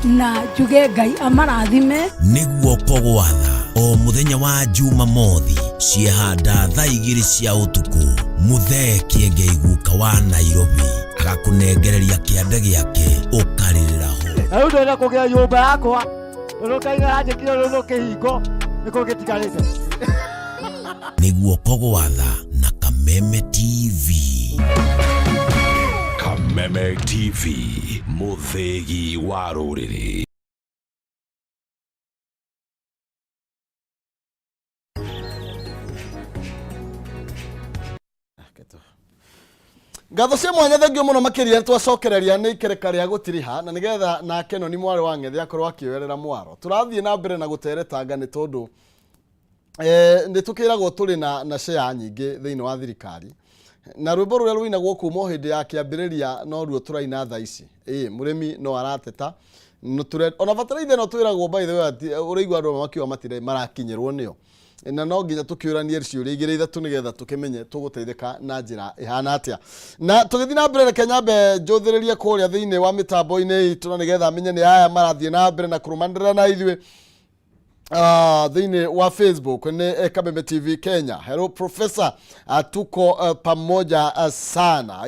na njuge Ngai amarathime. Nĩ guoko gwatha, o mũthenya wa Jumamothi ciehanda thaa 2 cia ũtukũ, Mũthee Kĩengei guka wa Nairobi agakũnengereria kĩande gĩake, ũkarĩrĩra ho. Na rĩu ndĩrenda kũgĩa nyũmba yakwa, tondũ Ngai aranjĩkire rũrũ kĩhingo nĩkĩo gĩtigarĩte. Nĩ guoko gwatha na Kameme TV. Kameme TV, mũthĩgi wa rũrĩrĩ. Ngatho cia mwanya, thengio mũno makĩria. Twacokereria nĩ ikereka rĩa gũtiriha, na nĩgetha nake Noni mwarĩ wa Ng'ethe akorwo akĩoerera mwaro. Tũrathiĩ na mbere na gũteretanga nĩ tondũ Nĩ tũkĩragwo tũrĩ na share nyingĩ thĩinĩ wa thirikari, na rwĩmbo rũrĩa rũinagwo kuma o hĩndĩ ya kĩambĩrĩria noruo tũraina thaa ici. Ĩĩ, mũrĩmi no arateta. No ona bataraitha ĩno twĩragwo, by the way, atĩ ũraigua andũ amwe makiuga matirĩ marakinyĩrwo nĩyo, na no nginya tũkĩũranie ciũria igĩrĩ ithatũ nĩgetha tũkĩmenye tũgũteithĩka na njĩra ĩhana atĩa. Na tũgĩthiĩ na mbere, reke nyambe njũthĩrĩrie kũrĩa thĩinĩ wa mĩtambo-inĩ itũ, na nĩgetha menye nĩ aya marathiĩ na mbere na kũrũmanĩrĩra na ithuĩ thĩinĩ wa Facebook nĩ Kameme TV Kenya. Hello Professor, tuko pamoja sana.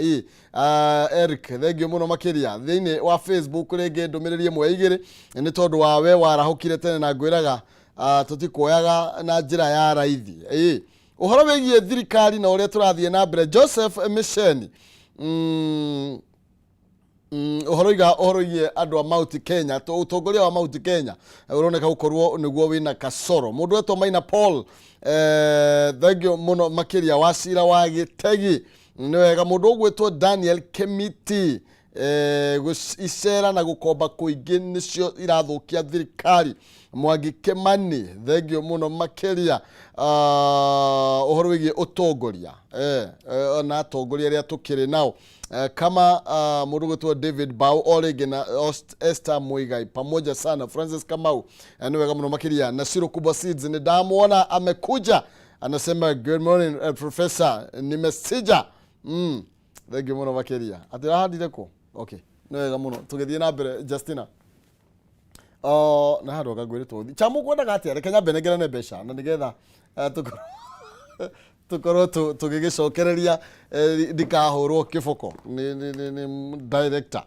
Eric, thengio mũno makĩria. Thĩinĩ wa Facebook rĩngĩ ndũmĩrĩri ĩmwe igĩrĩ nĩ tondũ wa we warahũkire tene na ngwĩraga tũtikuoyaga na njĩra ya raithi. Ũhoro wĩgiĩ thirikari na ũrĩa tũrathiĩ na mbere, Joseph Misheni, ũhoro iga ũhoro igie andũ a Mount Kenya, ũtongoria wa Mount Kenya ũroneka gũkorwo nĩguo wĩna kasoro. Mũndũ wetwo Maina Paul, thengio mũno makĩria. Wa cira wa Gĩtegi, nĩ wega. Mũndũ ũgwĩtwo Daniel Kemiti, icera na gũkomba kũingĩ nĩcio irathũkia thirikari. Mwangi Kimani, thengio mũno makĩria. Ũhoro wĩgiĩ ũtongoria na atongoria arĩa tũkĩrĩ nao, kama mũndũ gwĩtwo David Bao o rĩngĩ na Esther Muigai, pamoja sana. Francis Kamau, nĩ wega mũno makĩria. Na Shiro Kubwa Seeds nĩ ndamwona amekuja, anasema good morning, professor, nimesija. Thank you mũno makĩria. Atĩ ũrahandire kũ? Okay, nĩ wega mũno. Tũgĩthiĩ na mbere, Justina, na handũ akangwĩrĩtwo ũthi cha mũkwendaga atĩa? Reke nyambe nengerane mbeca na nĩgetha tũkorwo tũgĩgĩcokereria, ndikahũrwo kĩboko nĩ director.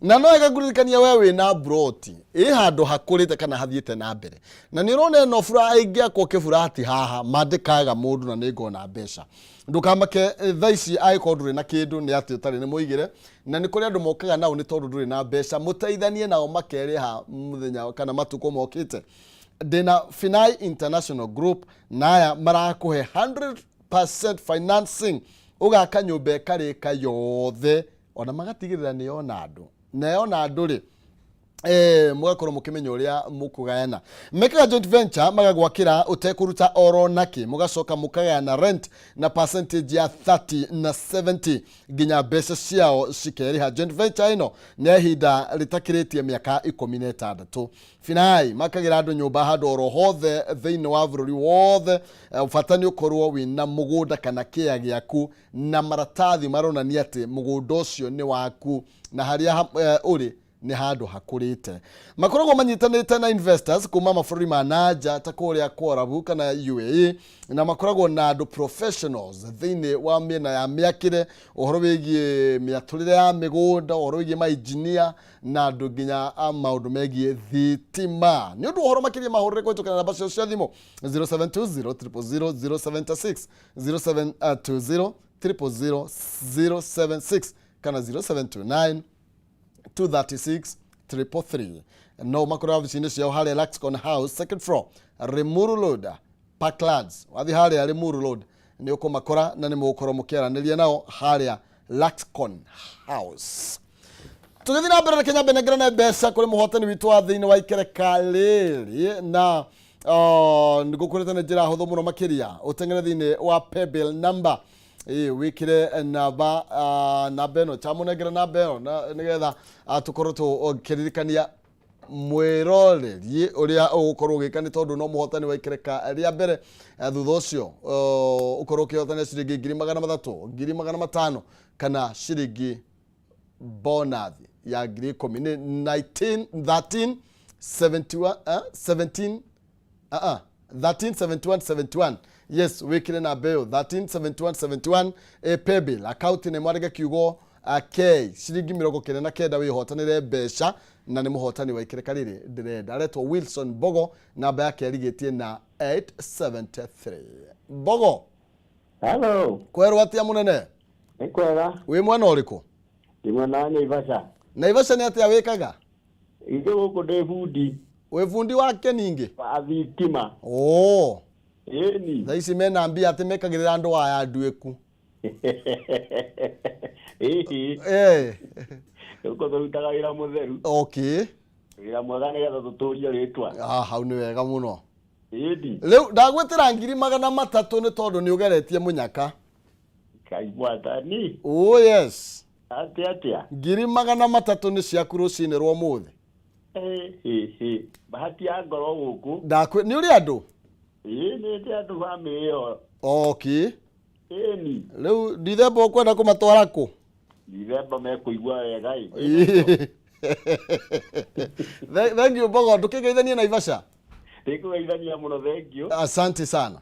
Na no wega ngũririkania, we wĩna broti ĩ handũ hakũrĩte kana hathiĩte na mbere, na nĩ ũrona ĩno bura ĩngĩakwo kĩburati haha mandĩkaga mũndũ na nĩ ngona mbeca. Ndũkamake thaa ici angĩkorwo ndũrĩ na kĩndũ, nĩ atĩ ũtarĩ nĩ mũigĩre, na nĩ kũrĩ andũ mokaga nao nĩ tondũ ndũrĩ na mbeca, mũteithanie nao makerĩha mũthenya kana matukũ mokĩte. Ndĩna Finai International Group, na aya marakũhe 100% financing, ũgaka nyũmba ĩkarĩka yothe, ona magatigĩrĩra nĩ yona andũ, na yona andũ rĩ, mũgakorwo mũkĩmenya ũrĩa mũkũgayana. Mekaga joint venture, magagwakĩra ũtekũruta oro nakĩ, mũgacoka mũkagayana rent na percentage ya 30 na 70 nginya mbeca ciao cikerĩha. Joint venture ĩno nĩ ya ihinda rĩtakĩrĩtie mĩaka 16. Finai makagĩra andũ nyũmba handũ oro hothe thĩinĩ wa bũrũri wothe. Bata nĩ ũkorwo wĩna mũgũnda kana kĩea gĩaku na maratathi maronania atĩ mũgũnda ũcio nĩ waku na harĩa ũrĩ nĩ handũ hakũrĩte. Makoragwo manyitanĩte na investors kuma mabũrũri ma nanja ta kũrĩa Kwarabu kana UAE, na makoragwo na andũ professionals thĩinĩ wa mĩena ya mĩakĩre, ũhoro wĩgiĩ mĩatũrĩre ya mĩgũnda, ũhoro wĩgiĩ mainjinia na andũ nginya a maũndũ megiĩ thitima. Nĩ ũndũ ũhoro makĩria, mahũrĩre kũhĩtũkĩra namba ciao cia thimũ 0720 000 076, 0720 000 076 kana 0729 236 333. No makorwo wabici-inĩ ciao harĩa Laxcon House, second floor, Limuru Road, Parklands. Wathiĩ harĩa Limuru Road nĩ ũkũmakora na nĩ mũgũkorwo mũkĩaranĩria nao harĩa Laxcon House. Tũgĩthiĩ na mbere, reke nyambe nengerane mbeca kũrĩ mũhotani witũ wa thĩinĩ wa ikereka rĩrĩ, na nĩngũkwĩrĩte nĩ njĩra hũthũ mũno makĩria. Ũteng'ere thĩinĩ wa paybill number, ĩĩ, wĩkĩre namba ĩno, chamũnengere namba ĩno na nĩgetha tũkorwo tũkĩririkania mwĩroreri ũrĩa ũgũkorwo ũgĩka, nĩ tondũ no mũhotani wa ikereka rĩa mbere. Thutha ũcio ũkorwo ũkĩhotania ciringi 300,000, 500,000 kana ciringi bonus ya 10,000. Nĩ 19 13 71, 17, 13 71 71. Yes, wĩkĩre namba ĩyo 13 71 71, paybill account nĩ mwandĩke kiugo K, ciringi 99, wĩhotanĩre mbeca. Na nĩ mũhotani wa ikereka rĩrĩ ndĩrenda, aretwo Wilson Bogo, namba yake ĩrigĩtie na 873. Bogo. Hello. Kwerwo atĩa, mũnene? Nĩ kwega. Wĩ mwena ũrĩkũ? Ndĩ mwena wa Naivasha. Naivasha nĩ atĩa wĩkaga? Ithuĩ gũkũ ndĩ bundi. Wĩ bundi wake ningĩ? Wa thitima. Oh. Ĩni. Thaa ici mena mbia atĩ mekagĩrĩra andũ aya nduĩku. Ĩhĩ. Gũkũ tũrutaga wĩra mũtheru. Wĩra mwega nĩgetha tũtũrie rĩtwa. Ah, hau nĩ wega mũno. Ĩni. Rĩu ndagwĩtĩra 300,000 nĩ tondũ nĩ ũgeretie mũnyaka. Ngai mwathani. Oh yes. Atĩ atĩa? 300,000 nĩ ciaku rũcinĩ rwa ũmũthĩ. Ĩ, ĩ, ĩ. Bahati ya ngoro gũkũ. Ndakwĩ nĩ ũrĩ andũ? Ĩ, nĩ ndĩ andũ bamĩrĩ ĩyo. Okay. Ĩni. Rĩu Dithemba ũkwenda kũmatwara kũ? Dithemba mekũigua wega ĩ. Thank you Mbogo, ndũkĩgeithanie Naivasha. Nĩngũgeithania mũno, thank you. Asante sana.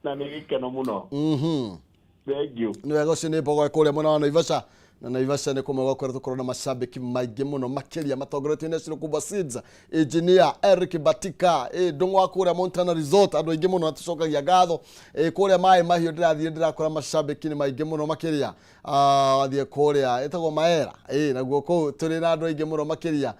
Na nĩ gĩkeno mũno. Thank you. Nĩ wega ũcio nĩ Mbogo kũrĩa mwena wa Naivasha. Na Naivasha nĩ kũmwe gwa kũrĩa tũkorwo na macambĩki maingĩ mũno makĩria matongoretio nĩ National Kubwa Seeds, Engineer Eric Batika, Ndũng'ũ wa kũrĩa Montana Resort, andũ aingĩ mũno na tũcokagia ngatho. Kũrĩa maĩ mahiũ ndĩrathiĩ ndĩrakora macambĩki nĩ maingĩ mũno makĩria. Wathiĩ kũrĩa ĩtagwo Maera, naguo kũu tũrĩ na andũ aingĩ mũno makĩria.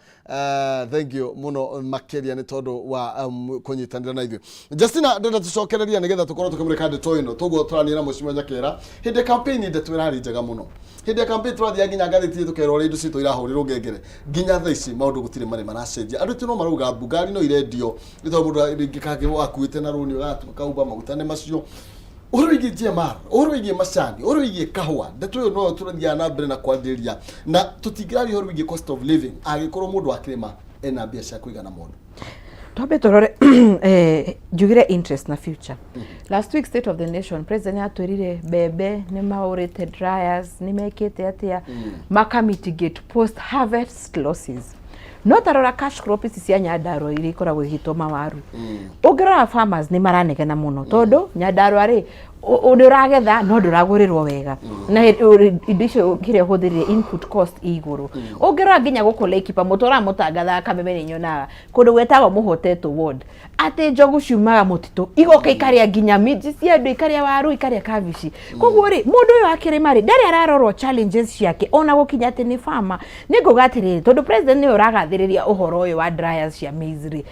Thank you mũno makĩria nĩ tondũ wa kũnyitanĩra na ithuĩ. Justina, ndĩrenda tũcokereria nĩgetha tũkorwo tũkĩmũrĩka ndeto ĩno. Toguo tũrania na Mheshimiwa Nyakera. Hĩndĩ ya campaign ndeto ĩrarĩ njega mũno. Hĩndĩ ya campaign tũrathiaga nginya ngathĩti tũkerwo ũrĩa indo citũ irahũrĩrwo ngengere. Nginya thaa ici maũndũ gũtirĩ marĩ maracenjia. Andũ aitũ no marauga mbu ngari no irendio nĩ tondũ mũndũ rĩngĩ kangĩ akuĩte na rũni ũgatuĩka uba maguta nĩ macio. Ũhoro wĩgiĩ GMR, ũhoro wĩgiĩ macani, ũhoro wĩgiĩ kahũa, ndeto ĩyo noyo tũrathiaga na mbere na kwarĩrĩria, na tũtingĩraria ũhoro wĩgiĩ cost of living angĩkorwo mũndũ akĩrĩma ena mbia cia kũigana mũndũ. Twambe tũrore njugire interest na future. Last week State of the Nation president atwĩrire mbembe nĩ maũrĩte dryers nĩ mekĩte atĩa maka mitigate post harvest losses. No tarora cash crop ici cia Nyandarua iria ikoragwo igĩtwo mawaru. Ũngĩrora farmers nĩ maranegena mũno tondũ Nyandarua rĩ nĩ ũragetha no ndũragũrĩrwo wega na indo icio kĩrĩa ũhũthĩrire input cost ĩ igũrũ. Ũngĩrora nginya gũkũ Laikipia mũtũraga mũtangathaga kameme nĩ nyonaga kũndũ gwĩtagwo Mũhotetwo ward atĩ njogu ciumaga mũtitũ igoka ikarĩa nginya minji cia andũ, ikarĩa waru, ikarĩa kabici. Koguo rĩ mũndũ ũyũ akĩrĩma rĩ ndarĩ ararorwo challenges ciake ona gũkinya atĩ nĩ farmer. Nĩ nguga atĩrĩrĩ, tondũ president nĩwe ũragathĩrĩria ũhoro ũyũ wa dryers cia maize rĩ,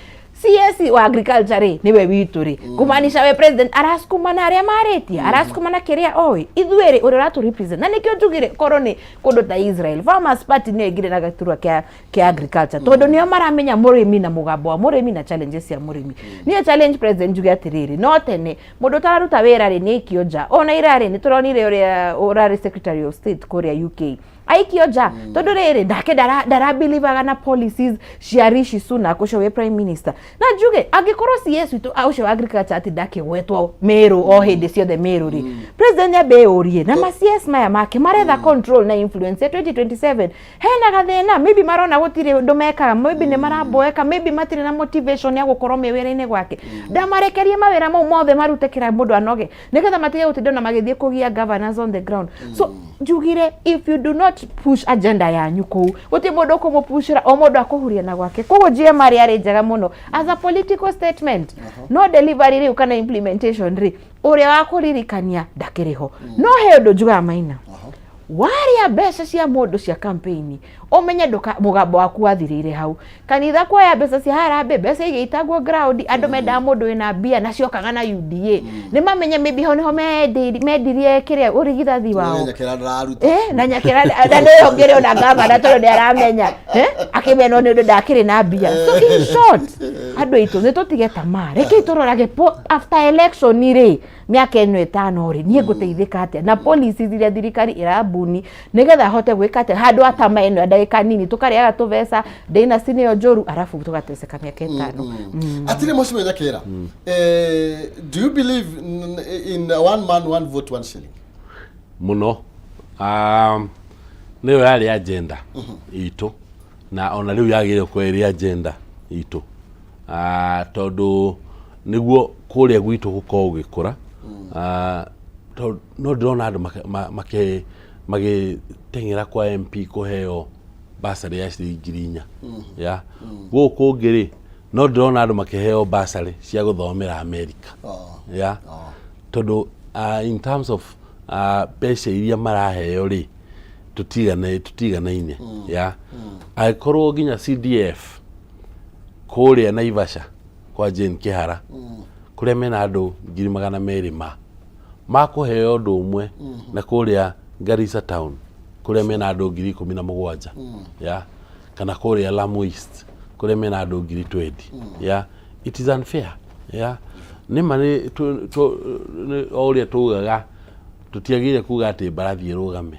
CS wa agriculture rĩ nĩwe witũ rĩ, kumaanisha we president arasukuma na arĩa marĩtie, arasukuma na kĩrĩa oĩ. Ithuĩ rĩ ũrĩa ũratũ represent, na nĩkĩo njugire korwo nĩ kũndũ ta Israel Farmers Party nĩyo ĩngire na gĩturwa kĩa agriculture, tondũ nĩo maramenya mũrĩmi na mũgambo wa mũrĩmi na challenges cia mũrĩmi. Niĩ challenge president njuge atĩrĩrĩ, no tene mũndũ ũtararuta wĩra rĩ nĩ aikio nja. Ona ira rĩ nĩ tũronire ũrĩa ũrarĩ secretary of state kũrĩa UK aikio nja, tondũ rĩrĩ ndake ndarabilivaga na policies cia Rishi Sunak ũcio wĩ prime minister. Na njuge angĩkorwo CS witũ ũcio wa agriculture atĩ ndakĩgwetwo Meru o hĩndĩ ciothe Meru rĩ, president nĩambe eyũrie na ma CS maya make maretha control na influence ya 2027 hena gathĩna, maybe marona gũtirĩ ũndũ mekaga, maybe nĩ maramboeka, maybe matirĩ na motivation ya gũkorwo me wĩra-inĩ gwake. Ndamarekerie mawĩra mau mothe marute kĩra mũndũ anoge nĩgetha matige gũtinda na magĩthiĩ kũgia governors on the ground. So njugire if you do not push agenda yanyu kũu gũtirĩ mũndũ ũkũmũpushĩra, o mũndũ akũhuria na gwake. Koguo GMR yarĩ njega mũno as a political statement, no delivery rĩu kana implementation rĩ ũrĩa wa kũririkania ndakĩrĩ ho. No he ũndũ njugaga Maina, warĩa mbeca cia mũndũ cia campaign ũmenye ndũka mũgambo waku wathirĩire hau. Kanitha kuoya mbeca cia harambee, mbeca igĩitangwo ground, andũ mendaga mũndũ wĩna mbia na ciokaga na UDA. Nĩ mamenye maybe hau nĩho mendirie kĩrĩa ũrigithathi wao. Nyakera ndararuta. Na Nyakera na nĩwe ũngĩrĩ ona gavana tondũ nĩ aramenya, akĩmenwo nĩ ũndũ ndakĩrĩ na mbia. So in short, andũ aitũ nĩ tũtige tamaa, rekei tũrorage after election rĩ mĩaka ĩno 5 rĩ niĩ ngũteithĩka atĩa na policies iria thirikari ĩrambuni nĩgetha hote gwĩka atĩa handũ ha tamaa ĩno ya ndagĩka nini tũkarĩaga tũbeca dynasty nĩyo njũru arabu tũgateceka mĩaka 5. Atĩrĩ Mheshimiwa Nyakera, do you believe in one man one vote one shilling? Mũno. Nĩyo yarĩ agenda itũ na ona rĩu yagĩrĩire gũkorwo ĩrĩ agenda itũ, tondũ nĩguo kũrĩa gwitũ gũkorwo gũgĩkũra. Tondũ no ndĩrona andũ magĩteng'era kwa MP kũheo bursary ya ciringi 4,000 ya gũkũ ũngĩ rĩ, no ndĩrona andũ makĩheo bursary cia gũthomera America ya tondũ in terms of mbeca iria maraheo rĩ tũtiganaine ya angĩkorwo nginya CDF kũrĩa Naivasha kwa Jane Kĩhara kũrĩa mena andũ 200,000 ma makũheo ũndũ ũmwe na kũrĩa Garissa town kũrĩa mena andũ 17,000 ya kana kũrĩa Lamu East kũrĩa mena andũ 20,000 ya it is unfair ya. Nĩma nĩ o ũrĩa tugaga tũtiagĩrĩire kuga atĩ mbarathi ĩrũgame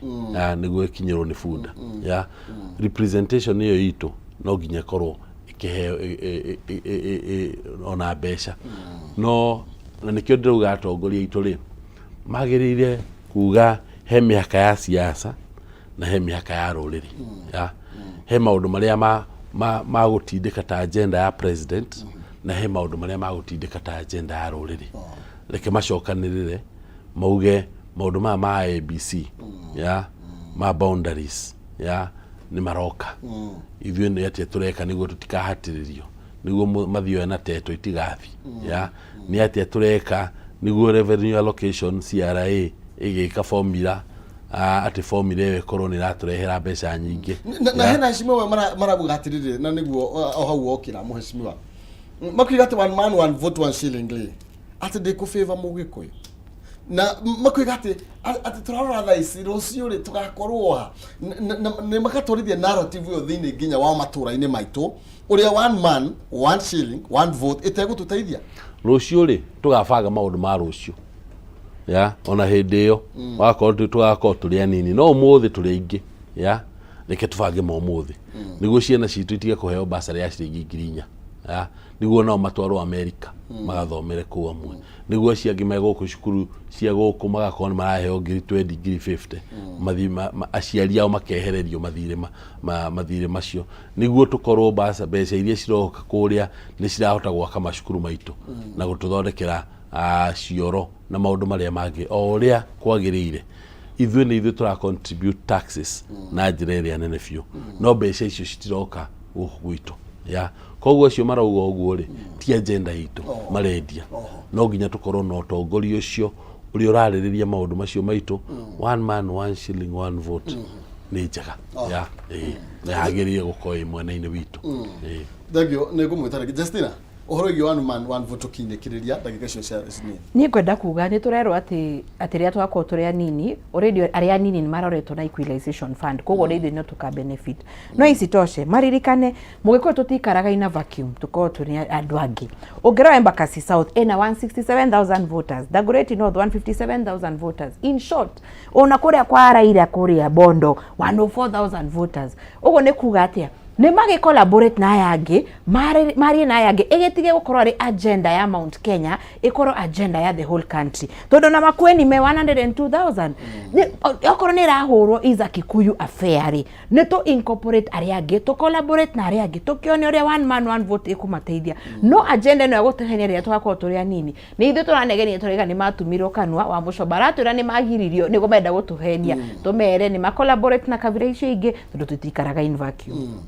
nĩguo ĩkinyĩrwo nĩ bunda. Ya representation ĩyo itũ no nginya ĩkorwo ĩkĩheo ona mbeca. No na nĩkĩo ndĩrauga atongoria aitũ rĩ magĩrĩire kuga he mĩhaka ya siasa na he mĩhaka ya rũrĩrĩ. Ya he maũndũ marĩa ma gũtindĩka ta agenda ya president na he maũndũ marĩa ma gũtindĩka ta agenda ya rũrĩrĩ. Reke macokanĩrĩre mauge maũndũ maya ma ABC ya ma boundaries ya nĩ maroka, ithuĩ nĩ atĩa tũreka nĩguo tũtikahatĩrĩrio, nĩguo mathioya na teto itigathi, ya nĩ atĩa tũreka nĩguo revenue allocation CRA ĩgĩka formula, atĩ formula ĩyo ĩkorwo nĩ ĩratũrehera mbeca nyingĩ. Na hena heshimiwa marauga atĩrĩrĩ, na nĩguo o hau wokĩra mũheshimiwa, makiuga atĩ one man one vote one shilling rĩ, atĩ ndĩkũ favor mũgĩkũyũ, na makiuga atĩ tũrarora thaa ici rũciũ rĩ tũgakorwo ha nĩ magatwarithia narrative ĩyo thĩinĩ nginya wa matũra-inĩ maitũ, ũrĩa one man one shilling one vote ĩtegũtũteithia. Rũciũ rĩ tũgabanga maũndũ ma rũciũ, ya ona hĩndĩ ĩyo wakorwo tũgakorwo tũrĩ anini, no ũmũthĩ tũrĩ aingĩ. Ya reke tũbange ma ũmũthĩ nĩguo ciana citũ itige kũheo basarĩ ya ciringi 4,000, ya nĩguo nao matwarwo Amerika magathomere kũu amwe, nĩguo acio angĩ me gũkũ cukuru cia gũkũ magakorwo nĩ maraheo 20,000, 50,000, mathiĩ aciari ao makehererio mathirĩ mathirĩ macio, nĩguo tũkorwo mbeca iria ciroka kũrĩa nĩ cirahota gwaka macukuru maitũ na gũtũthondekera cioro na maũndũ marĩa mangĩ o ũrĩa kwagĩrĩire. Ithuĩ nĩ ithuĩ tũra contribute taxes na njĩra ĩrĩa nene biũ, no mbeca icio citiroka gũkũ gwitũ. Ya koguo acio marauga ũguo rĩ, ti agenda itũ marendia. No nginya tũkorwo na ũtongoria ũcio ũrĩa ũrarĩrĩria maũndũ macio maitũ. One man one shilling one vote nĩ njega, ya ĩĩ, na yagĩrĩire gũkorwo ĩ mwena-inĩ witũ. Ĩĩ. Thank you. Nĩ ngũmwĩta rĩngĩ Justina ũhoro wĩgiĩ one man one vote tũkinĩkĩrĩria ndagĩka icio cia nini. Niĩ ngwenda kuga nĩ tũrerwo atĩ rĩrĩa twakorwo tũrĩ anini, already arĩa anini nĩ maroretwo na equalization fund, koguo nĩ ithuĩ no tũka benefit. No isitoshe maririkane mũgĩkũyũ tũtikaraga in a vacuum, tũkorwo tũrĩ andũ angĩ. Ũngĩrora Embakasi South ĩna 167,000 voters, Dagoretti North 157,000 voters, in short ona kũrĩa kwa Raila kũrĩa Bondo 104,000 voters. Ũguo nĩ kuga atĩa? Nĩ magĩ collaborate na aya angĩ, marie na aya angĩ, ĩgĩtige gũkorwo arĩ agenda ya Mount Kenya, ĩkorwo agenda ya the whole country, tondũ na Makueni me 102,000. Okorwo nĩ ĩrahũrwo is a Kikuyu affair rĩ, nĩ tũ incorporate arĩa angĩ, tũ collaborate na arĩa angĩ, tũkĩone ũrĩa one man one vote ĩkũmateithia. No agenda ĩno ya gũtũhenia rĩrĩa tũgakorwo tũrĩ anini, nĩ ithuĩ tũranegenia tũraiga nĩ matumirwo kanua wa mũcomba, aratwĩra nĩ magiririo nĩguo marenda gũtũhenia, tũmere nĩ ma collaborate na kabira icio ingĩ, tondũ tũtikaraga in vacuum.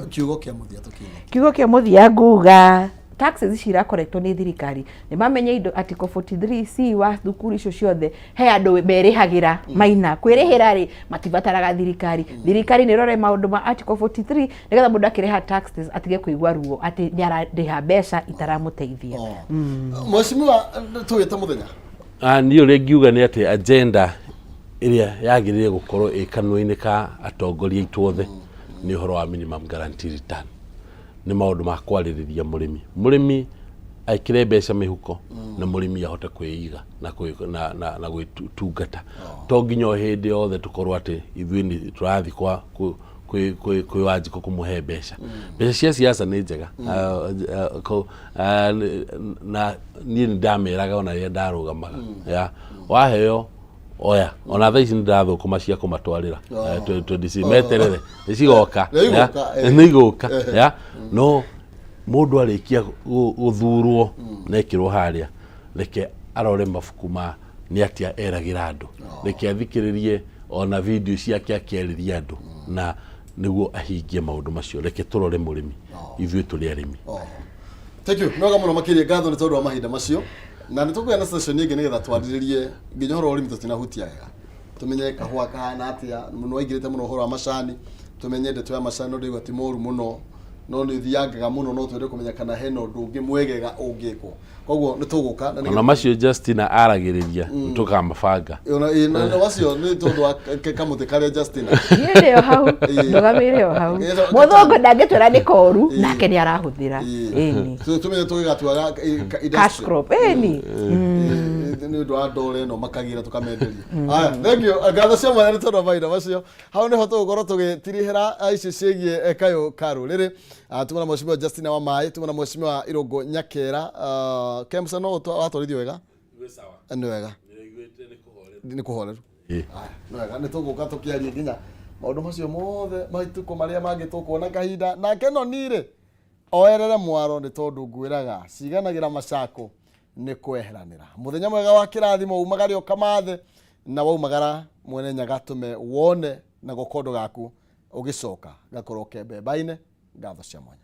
Kiugo kĩa mũthia tũkinĩ. Kiugo kĩa mũthia nguga taxes ici irakoretwo nĩ thirikari, nĩ mamenye indo article 43C wa thukuru icio ciothe, he andũ merĩhagĩra maina kwĩrĩhĩra rĩ, matibataraga thirikari. Thirikari nĩ ĩrore maũndũ ma article 43 nĩgetha mũndũ akĩrĩha taxes atige kũigua ruo atĩ nĩ ararĩha mbeca itaramũteithia. Mheshimiwa, tũgĩte mũthenya. Niĩ ũrĩa ingiuga nĩ atĩ agenda ĩrĩa yagĩrĩire gũkorwo ĩ kanua-inĩ ka atongoria aitũ othe nĩ ũhoro wa minimum guarantee return, nĩ maũndũ ma kwarĩrĩria mũrĩmi, mũrĩmi ekĩre mbeca mĩhuko na mũrĩmi ahote kwĩiga na gwĩtungata. To nginya o hĩndĩ yothe tũkorwo atĩ ithuĩ nĩ tũrathiĩ kwa kwĩ Wanjikũ kũmũhe mbeca. Mbeca cia siasa nĩ njega. Na niĩ nĩ ndameraga ona rĩrĩa ndarũgamaga, ya waheo oya, ona thaa ici nĩ ndĩrathũkũma cia kũmatwarĩra. 26 meterere nĩ cigoka. Nĩ igũka, ya, nĩ igũka, ya no mũndũ arĩkia gũthurwo na ekĩrwo harĩa, reke arore mabuku ma nĩ atĩa eragĩra andũ, reke athikĩrĩrie ona video ciake akĩarĩria andũ, na nĩguo ahingie maũndũ macio. Reke tũrore mũrĩmi, ithuĩ tũrĩ arĩmi. Thank you. Noga mũno makĩria, ngatho nĩ tondũ wa mahinda macio, na nĩ tũkũgĩa na session ĩngĩ nĩgetha twarĩrĩrie nginya ũhoro wa ũrĩmi tũtinahutia wega, tũmenye kahũa kahana atĩa mũno, aingĩrĩte mũno ũhoro wa macani, tũmenye ndeto ya macani, no ndĩigua ti moru mũno. No nĩ ũthiangaga mũno, no twende kũmenya kana hena ũndũ ũngĩ mwegega ũngĩkwo. Koguo nĩ tũgũka na nĩ Ona macio Justina aragĩrĩria tũkamabanga. Ona ĩ, na macio nĩ tondũ wa kamũtĩ karĩa Justina. Niĩ ndĩ o hau, ndũgamĩire o hau. Mũthũngũ ndangĩtwĩra nĩ koru, nake nĩ arahũthĩra. Ĩni. Tũmenye tũgĩgatuaga Cash crop, ĩni. Nĩ ũndũ wa ndora ĩno makagĩra tũkamenderia. Aya, thank you. Ngatho cia mwanya nĩ tondũ wa mahinda macio. Hau nĩho tũgũkorwo tũgĩtirihĩra icio ciĩgiĩ kayũ ka rũrĩrĩ. Tuma na mheshimiwa Justina wa Maĩ, tuma na mheshimiwa Irũngũ Nyakera. Kemsa no watwarithio wega? Nĩ wega. Nĩ kũhoreru. Aya, nĩ wega, nĩ tũgũka tũkĩarie nginya maũndũ macio mothe matukũ marĩa mangĩ tũkuona kahinda. Nake noni rĩ, oerere mwaro nĩ tondũ ngwĩraga ciganagĩra macakũ nĩ kweheranĩra. Mũthenya mwega wa kĩrathimo, umagare ũkamathe, na waumagara mwene Nyaga atũme wone na gokondo gaku ũgĩcoka gakorwo ke mbemba-inĩ. Ngatho cia mwanya.